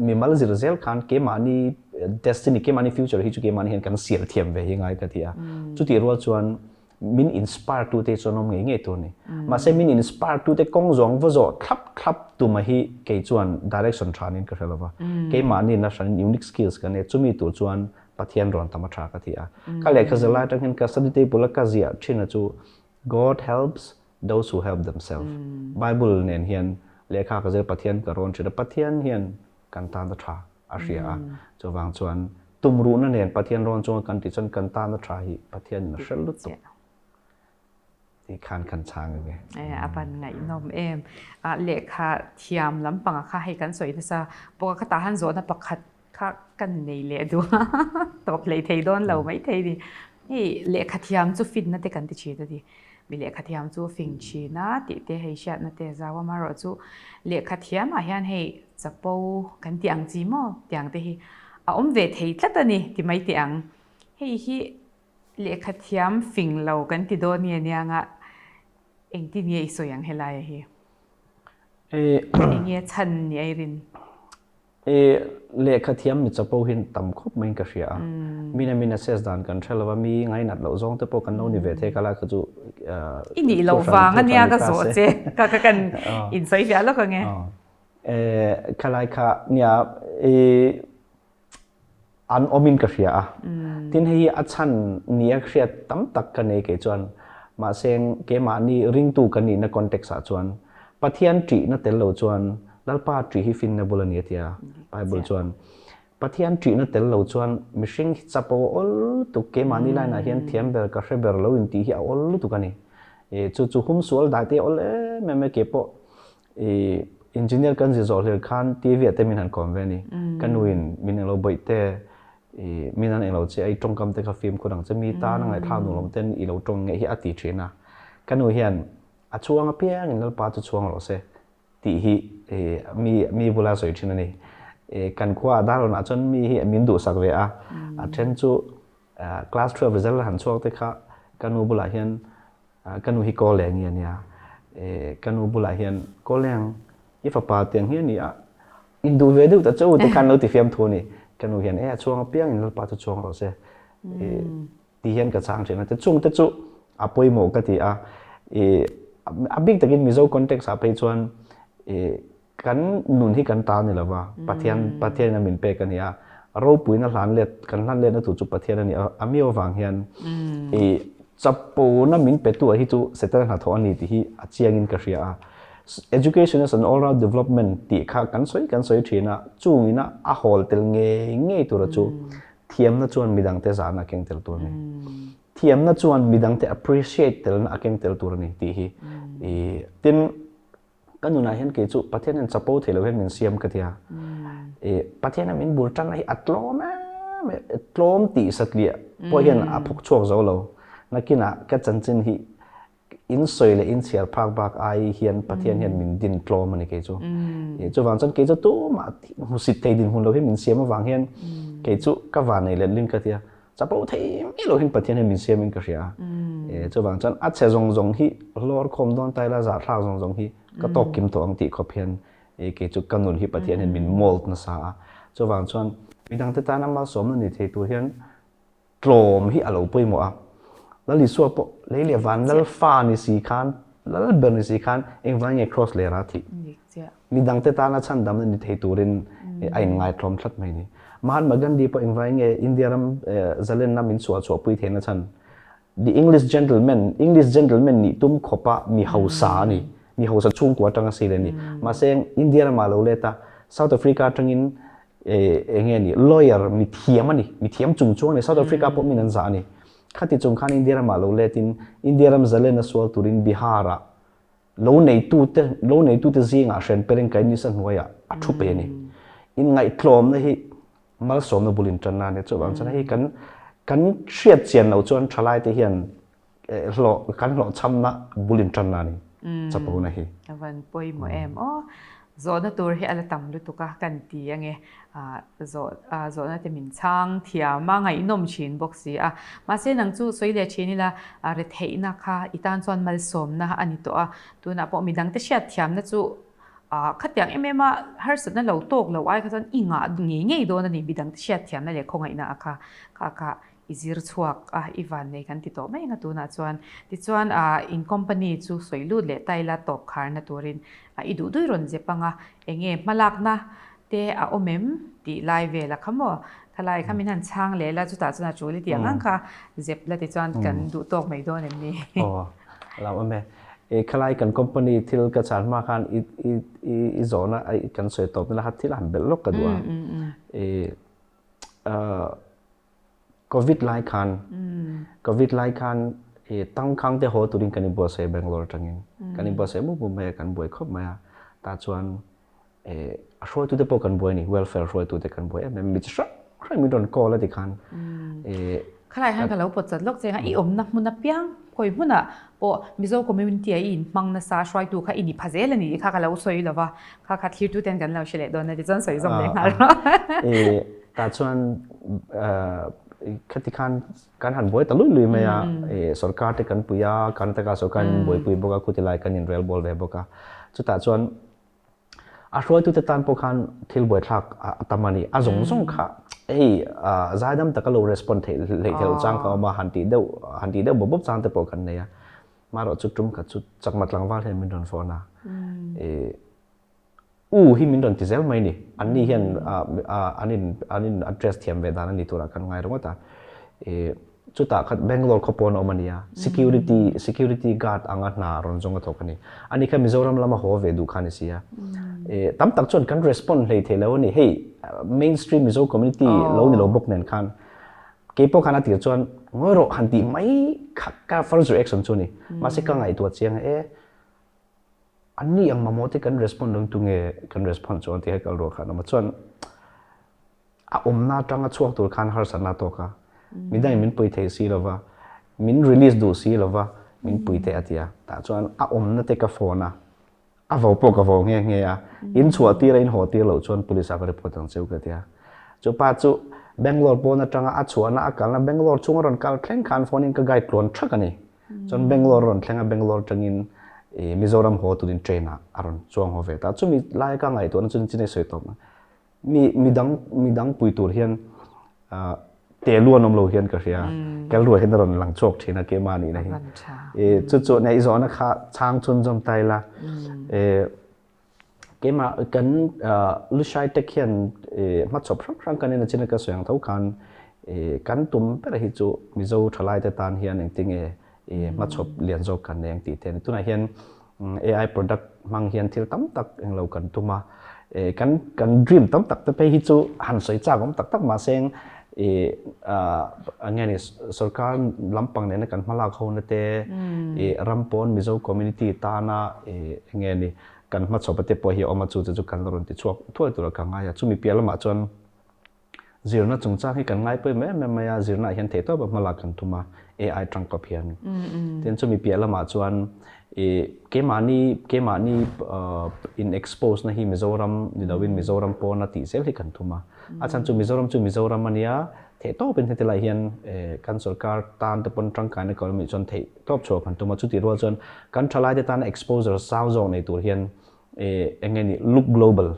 mimal zir zel khan keimahni destiny keimahni future hi chu keimahni hian kan sial thiam ve hi ngai ka ti a. Chutih rual chuan min inspire tu te chuan awm ngei ngei tur ni. Mahse min inspire tu te kawng zawng va zawh thlap thlap tuma hi kei chuan direction tha niin ka hre lova. Keimahni na hranin unique skills ka nei a, chumi tur chuan Pathian rawn tam a tha ka ti a. Ka lehkha zir lai atang hian ka study table a ka ziah thin a chu God helps those who help themselves. Bible nen hian lehkha ka zir Pathian ka rawn thin a, Pathian hian kan tan a tha a hria a, chuvang chuan tumruhna nen Pathian rawn chunga kan tih chuan kan tana tha hi Pathianin a hre lutuk tih khan kan chhang ang e. A van ngaihnawm em. Lehkha thiam lampanga kha hei kan sawi nasa bawk a, khatah han zawhna pakhat kha kan nei leh duh a, tawp hlei thei dawn lo maithei ni. Hei lehkha thiam chu finna te kan ti thin a ni. Mi lehkha thiam chu fing thin a tih te hei hriatna te a zau a, amaherawhchu lehkha thiamah hian hei chapo kan tih ang chi maw tiang te hi a awm ve thei tlat a ni ti mai teh ang. Hei hi lehkha thiam fing lo kan ti dawn nge nia nga engtin nge i sawi ang helai a hi? Eng nge chhan ni a i rin? I lehkha thiam mi chapo hi tam khawp maiin ka hria a. Min a min assess dan kan hre lo va, mi ngainat loh zawng te pawh kan lo ni ve thei ka lai kha chu I nih loh vang a nia ka zawh che, ka ka kan insawi fiah lawk ang e. Khalai kha nia i an awmin ka hria a. Tin hei hi a chhan nia hriat tam tak ka nei kei chuan mahse keimahni ringtu kan nihna context ah chuan Pathian ṭihna tel lo chuan Lalpa ṭih hi finna bul a ni a tia Bible chuan Pathian ṭihna tel lo chuan mihring hi chapo a awl lutuk keimahni line ah hian thiam ber ka hre ber lo intih hi a awl lutuk a ni. Chu chu humsual dai te a awl em em e keipawh I engineer kan zir zawh hlir khan TV ah te min han kawm ve a ni. Ka nu in min englo bawih te, i min an englo che a, i tawngkam te kha fimkhur ang che, mi tan a ngaihthlak nuam awm ten i lo tawng ngeih hi a ti thin a. Ka nu hian a chhuang apiang in Lalpa chu chhuang rawh se tih hi mi mi bula sawi thin a ni. Kan khua ah Darlawn ah chuan mi hi min duhsak ve a, a then chu class 12 result han chhuak te kha ka nu bulah hian Ka nu hi Kawleng i a nia. Ka nu bulah hian Kawleng i fapa tiang hi a ni a, induh ve deuh ta che u te khan lo ti fiam thu a ni. Ka nu hian e a chhuang apiang in Lalpa chu chhuang rawh se ti hian ka chhang thin a. Tichung te chu a pawimawh ka ti a. A bik takin Mizo context ah phei chuan kan nun hi kan ta a ni lo va, Pathian Pathianin a min pek a ni a. Ropuina hlan let, kan hlan letna tur chu Pathian a ni a, a miau avang hian i chapona min petu ah hi chu Setana hnathawh a ni tih hi a chiangin ka hria a. Education is an all round development tih kha kan sawi kan sawi thin a, chungina a hawl tel ngei ngei tura chu thiamna chuan midangte zahna a keng tel tur a ni. Thiamna chuan midangte appreciate telna a keng tel tur a ni tih hi i tin, Ka nunah hian kei chu Pathian hian chapo thei lo hian min siam ka ti a. I Pathian hian min bul tanna hi a tlawm em em, tlawm tih satliah pawh hian a phawk chhuak zo lo. Nakinah ka chanchin hi in sawi leh in chhiar phak bak ai hian Pathian hian min din tlawm a ni kei chu. I chuvang chuan kei chu tumah hmusit thei dinhmun lo hi min siam avang hian kei chu ka vanei let ling ka ti a. Chapo thei mai lo hian Pathian hian min siam in ka hria a. E, chuvang chuan a chhe zawng zawng hi hlawr khawm dawn ta ila zahthlak zawng zawng hi ka tawk kim tawh ang tih khawp hian e, kei chu ka nun hi Pathian hian min mold nasa a. Chuvang chuan midangte tana malsawmna ni thei tur hian tlawm hi a lo pawimawh a. Lal Isua pawh lei leh van lal fa ni si khan, lal ber ni si khan engvang nge cross lera thih? Midangte tana chhandamna ni thei turin a inngaitlawm tlat mai ni. Mahatma Gandhi pawh engvai nge India ram zalenna min chhuah chhuahpui theihna chhan? The English gentleman, English gentleman nih tum khawpa mi hausa a ni. Mi hausa chhungkua atanga si leh a ni. Mahse India ramah lo let a, South Africa atangin eng nge ni, lawyer mi thiam a ni, mi thiam chung chuang a ni, South Africa pawh min an zah a ni. Khati chung khan India ramah lo letin India ram zalenna sual turin Bihar-ah Lo neitute, lo neitute zingah hren pereng kai nisa hnuaiah a thu pe a ni. Inngaihtlawmna hi malsawmna bul intanna a ni. Chuvang chuan hei kan kan hriat chian loh chuan thalaite hian hlawh kan hlawhchhamna bul intanna a ni chapona hi. A van pawimawh em aw. Zawhna tur hi a la tam lutuk a kan ti ange. Zawh zawhna te min chhang thiam a, ngaihnawm thin bawk si a. Mahse nang chu sawi leh thin ila retheihna kha i tan chuan malsawmna a ni tawh a. Tunah pawh midang te hriat thiamna chu khatiang em em a harsatna lo tawk lo ai kha chuan i ngah ngei ngei dawn a ni midang te hriat thiamna leh khawngaihna a kha kha kha i zir chhuak a i van nei kan ti tawh mai ang a tunah chuan. Tichuan in company chu sawi lut leh ta ila tawp kharna turin i duh duih rawn zep ang a eng nge hmalakna te a awm em tih lai vel a kha maw? Thalai kha min han chhang leh la, chutah chuan a tul i tih ang ang kha zep la tichuan kan duh tawk mai dawn em ni? Aw, a lo awm e. I khalai kan company thil ka chhan hma khan i i i i zawhna kan sawi tawp nila kha thil a han belh lawk ka duh a. I Covid lai khan Covid lai khan i tangkhang te haw turin kan inbuatsaih Bangalore atangin. Kan inbuatsaih mup mup mai a, kan buai khawp mai a. Tah chuan a hruaitute pawh kan buai a ni, welfare hruaitute kan buai em em, mi chi hrang hrang min rawn call a ti khan. Khalai khan ka lo pawt chat lawk che a, i awmna hmun apiang khawi hmunah pawh Mizo community ah i inhmang nasa hruaitu kha i ni pha zel a ni kha ka lo sawi lo va, kha kha thlirtuten kan lo hre leh dawn a ti chuan sawi zawm leh nghal rawh. Tah chuan khati khan kan han buai ta lui lui mai a, sorkar te kan pui a, Karnataka sorkar in buaipui bawk a, khuti lai kan inrel bawl ve bawk a, chutah chuan A hruaitute tan pawh khan thil buaithlak a tam a ni. A zawng zawng kha hei zaidam taka lo respond theih hleih theih loh chang kha a awm a, han tih deuh han tih deuh bawp bawp chang te pawh kan nei a. Marawh chu tum khat chu chakma tlangval hian min rawn phone a, ih u hi min rawn ti zel mai ni. Anni hian an in an in address thiam ve dan a ni turah kan ngai ringawt a. Ih Chutah khat Bangalore khaw pawn a awm a nia, security security guard anga hna rawn zawng a thawk a ni. Ani kha Mizoram lama haw ve duh kha a ni si a. Eh, tam tak chuan kan respond hlei thei lo a ni. Hei, mainstream Mizo community lo ni lo bawk nen khan kei pawh khan a tir chuan ngawi rawh han tih mai kha ka first reaction chu a ni. Mahse ka ngaihtuah chiang a, e, anni ang mamawh te kan respond lo tunge kan respond chuan tih kha ka ruah khan a awm a. Chuan A awmna atanga chhuak tur khan harsatna a tawk a, midangin min pui thei si lova, min release duh si lova, min pui teh a ti a. Tah chuan a awmna te ka phone a, a vo pawh ka vo nghe nghe a, in chhuah tir a in haw tir loh chuan police ah ka report ang cheu ka ti a. Chu pa chu Bangalore pawn atanga a chhuahna a kalna Bangalore chhunga rawn kal thleng khan phone in ka guide tluan thak a ni. Chuan Bangalore a rawn thleng a, Bangalore atangin Mizoram haw turin train ah a rawn chuang haw ve ta. Chumi laia ka ngaihtuahna chu chinai sawi tawp. Mi midang midang pui tur hian te lu an awm lo hian ka hria. Kel ruai hian a rawn lang chhuak thin a keimah nihna hi. E chu chu nei zawhna kha chhang chhunzawm ta ila. E. Keimah kan Lushai Tech hian hmachhawp hrang hrang kan en a chin a ka sawi ang tho khan kan tum ber hi chu Mizo thalaite tan hian engtinge hmachhawp lian zawk kan nei ang tih te a ni. Tunah hian AI product hmang hian thil tam tak englo kan tum a, kan kan dream tam tak te phei hi chu han sawi chak awm tak tak mahse eng nge ni sorkar lampang nena kan hmalak ho na te ram pawn Mizo community tana eng nge ni kan hmachhawp a te pawh hi a awm a chu chu chu kan la rawn ti chhuak thuai tur a ka ngai a, chumi piah lamah chuan Zirna chungchang hi kan ngai pawimawh em em mai a, zirnaah hian theihtawp a hmalak kan tum a, AI tangkawp hian. Tin chumi piah lamah chuan ih keimahni keimahni in expose na hi Mizoram ni loin Mizoram pawna tih zel hi kan tum a. A chhan chu Mizoram chu Mizoram a nia, theihtawpin heti lai hian kan sorkar tan te pawn tangkaina ka awm nih chuan theihtawp chhuah kan tum a, chutih rual chuan kan thalaite tana exposure sang zawk nei tur hian eng nge ni look global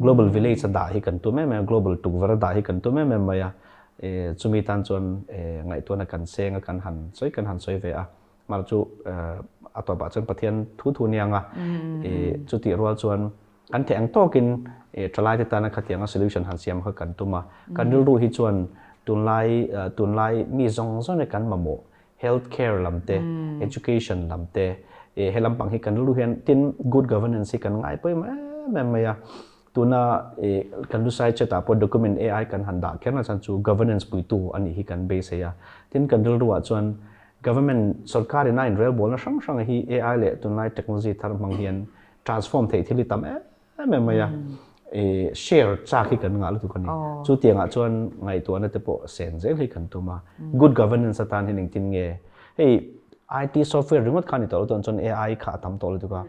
global village a dah hi kan tum em em a global tukverh a dah hi kan tum em em mai a chumi tan chuan ngaihtuahna kan seng a kan han sawi kan han sawi ve a mar chu a tawpah chuan Pathian thu thu nia anga chutih rual chuan kan theih ang tawkin thalaite tana khatianga solution han siam kha kan tum a kan rilru hi chuan tunlai tunlai mi zawng zawng kan mamawh health care lam te, education lam te, he lampang hi kan rilru hian tin good governance hi kan ngai pawimawh em em mai a. Tuna kan lusai chat ah pawh document AI kan han dah kher na chhan chu governance puitu a nih hi kan beisei a. Tin kan rilru ah chuan government sorkar in a inrelbawlna hrang hrang hi AI leh tunlai technology thar hmang hian transform theih thil hi tam em em em mai a i share chak hi kan ngah lutuk a ni chu tiangah chuan ngaihtuahna te pawh sen zel hi kan tum a good governance atan hian engtin nge hei IT software ringawt kha ni tawh lo chuan chuan AI kha a tam tawh lutuk a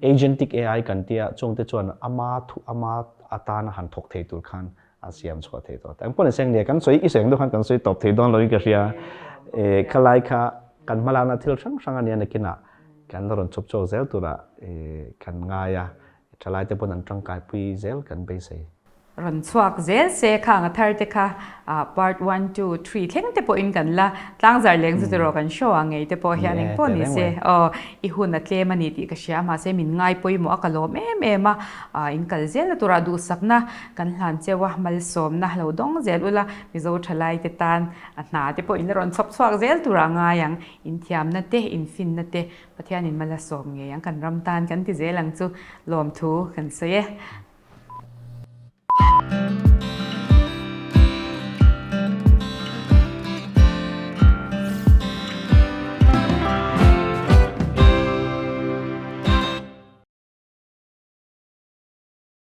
agentic AI kan tia chung te chuan ama thu ama atana han thawk thei tur khan a siam chhuah thei tawh eng pawh ni seng nia kan sawi i seng deuh khan kan sawi tawp thei dawn loin ka hria e khalai kha kan hmalakna thil hrang hrang ania nakinah kan la rawn chhawp chhuak zel tura kan ngai a Thalaite pawn an tangkaipui zel kan beisei. Rawn chhuak zel se khang a thar te kha part one, two, three thleng te pawhin kan la tlangzar leng chu tiraw kan show ah ngei te pawh hian eng pawh ni se aw i hun a tlem a ni tih ka hria mahse min ngai pawimawh a ka lawm em em a in kal zel na turah duhsakna kan hlan cheu a malsawmna lo dawng zel ula Mizo thalaite tan a hna te pawh in la rawn chhawp chhuak zel turah ngai ang inthiamna te infinna te Pathianin mal a sawm ngei ang, kan ram tan kan ti zel ang chu lawmthu kan sawi e.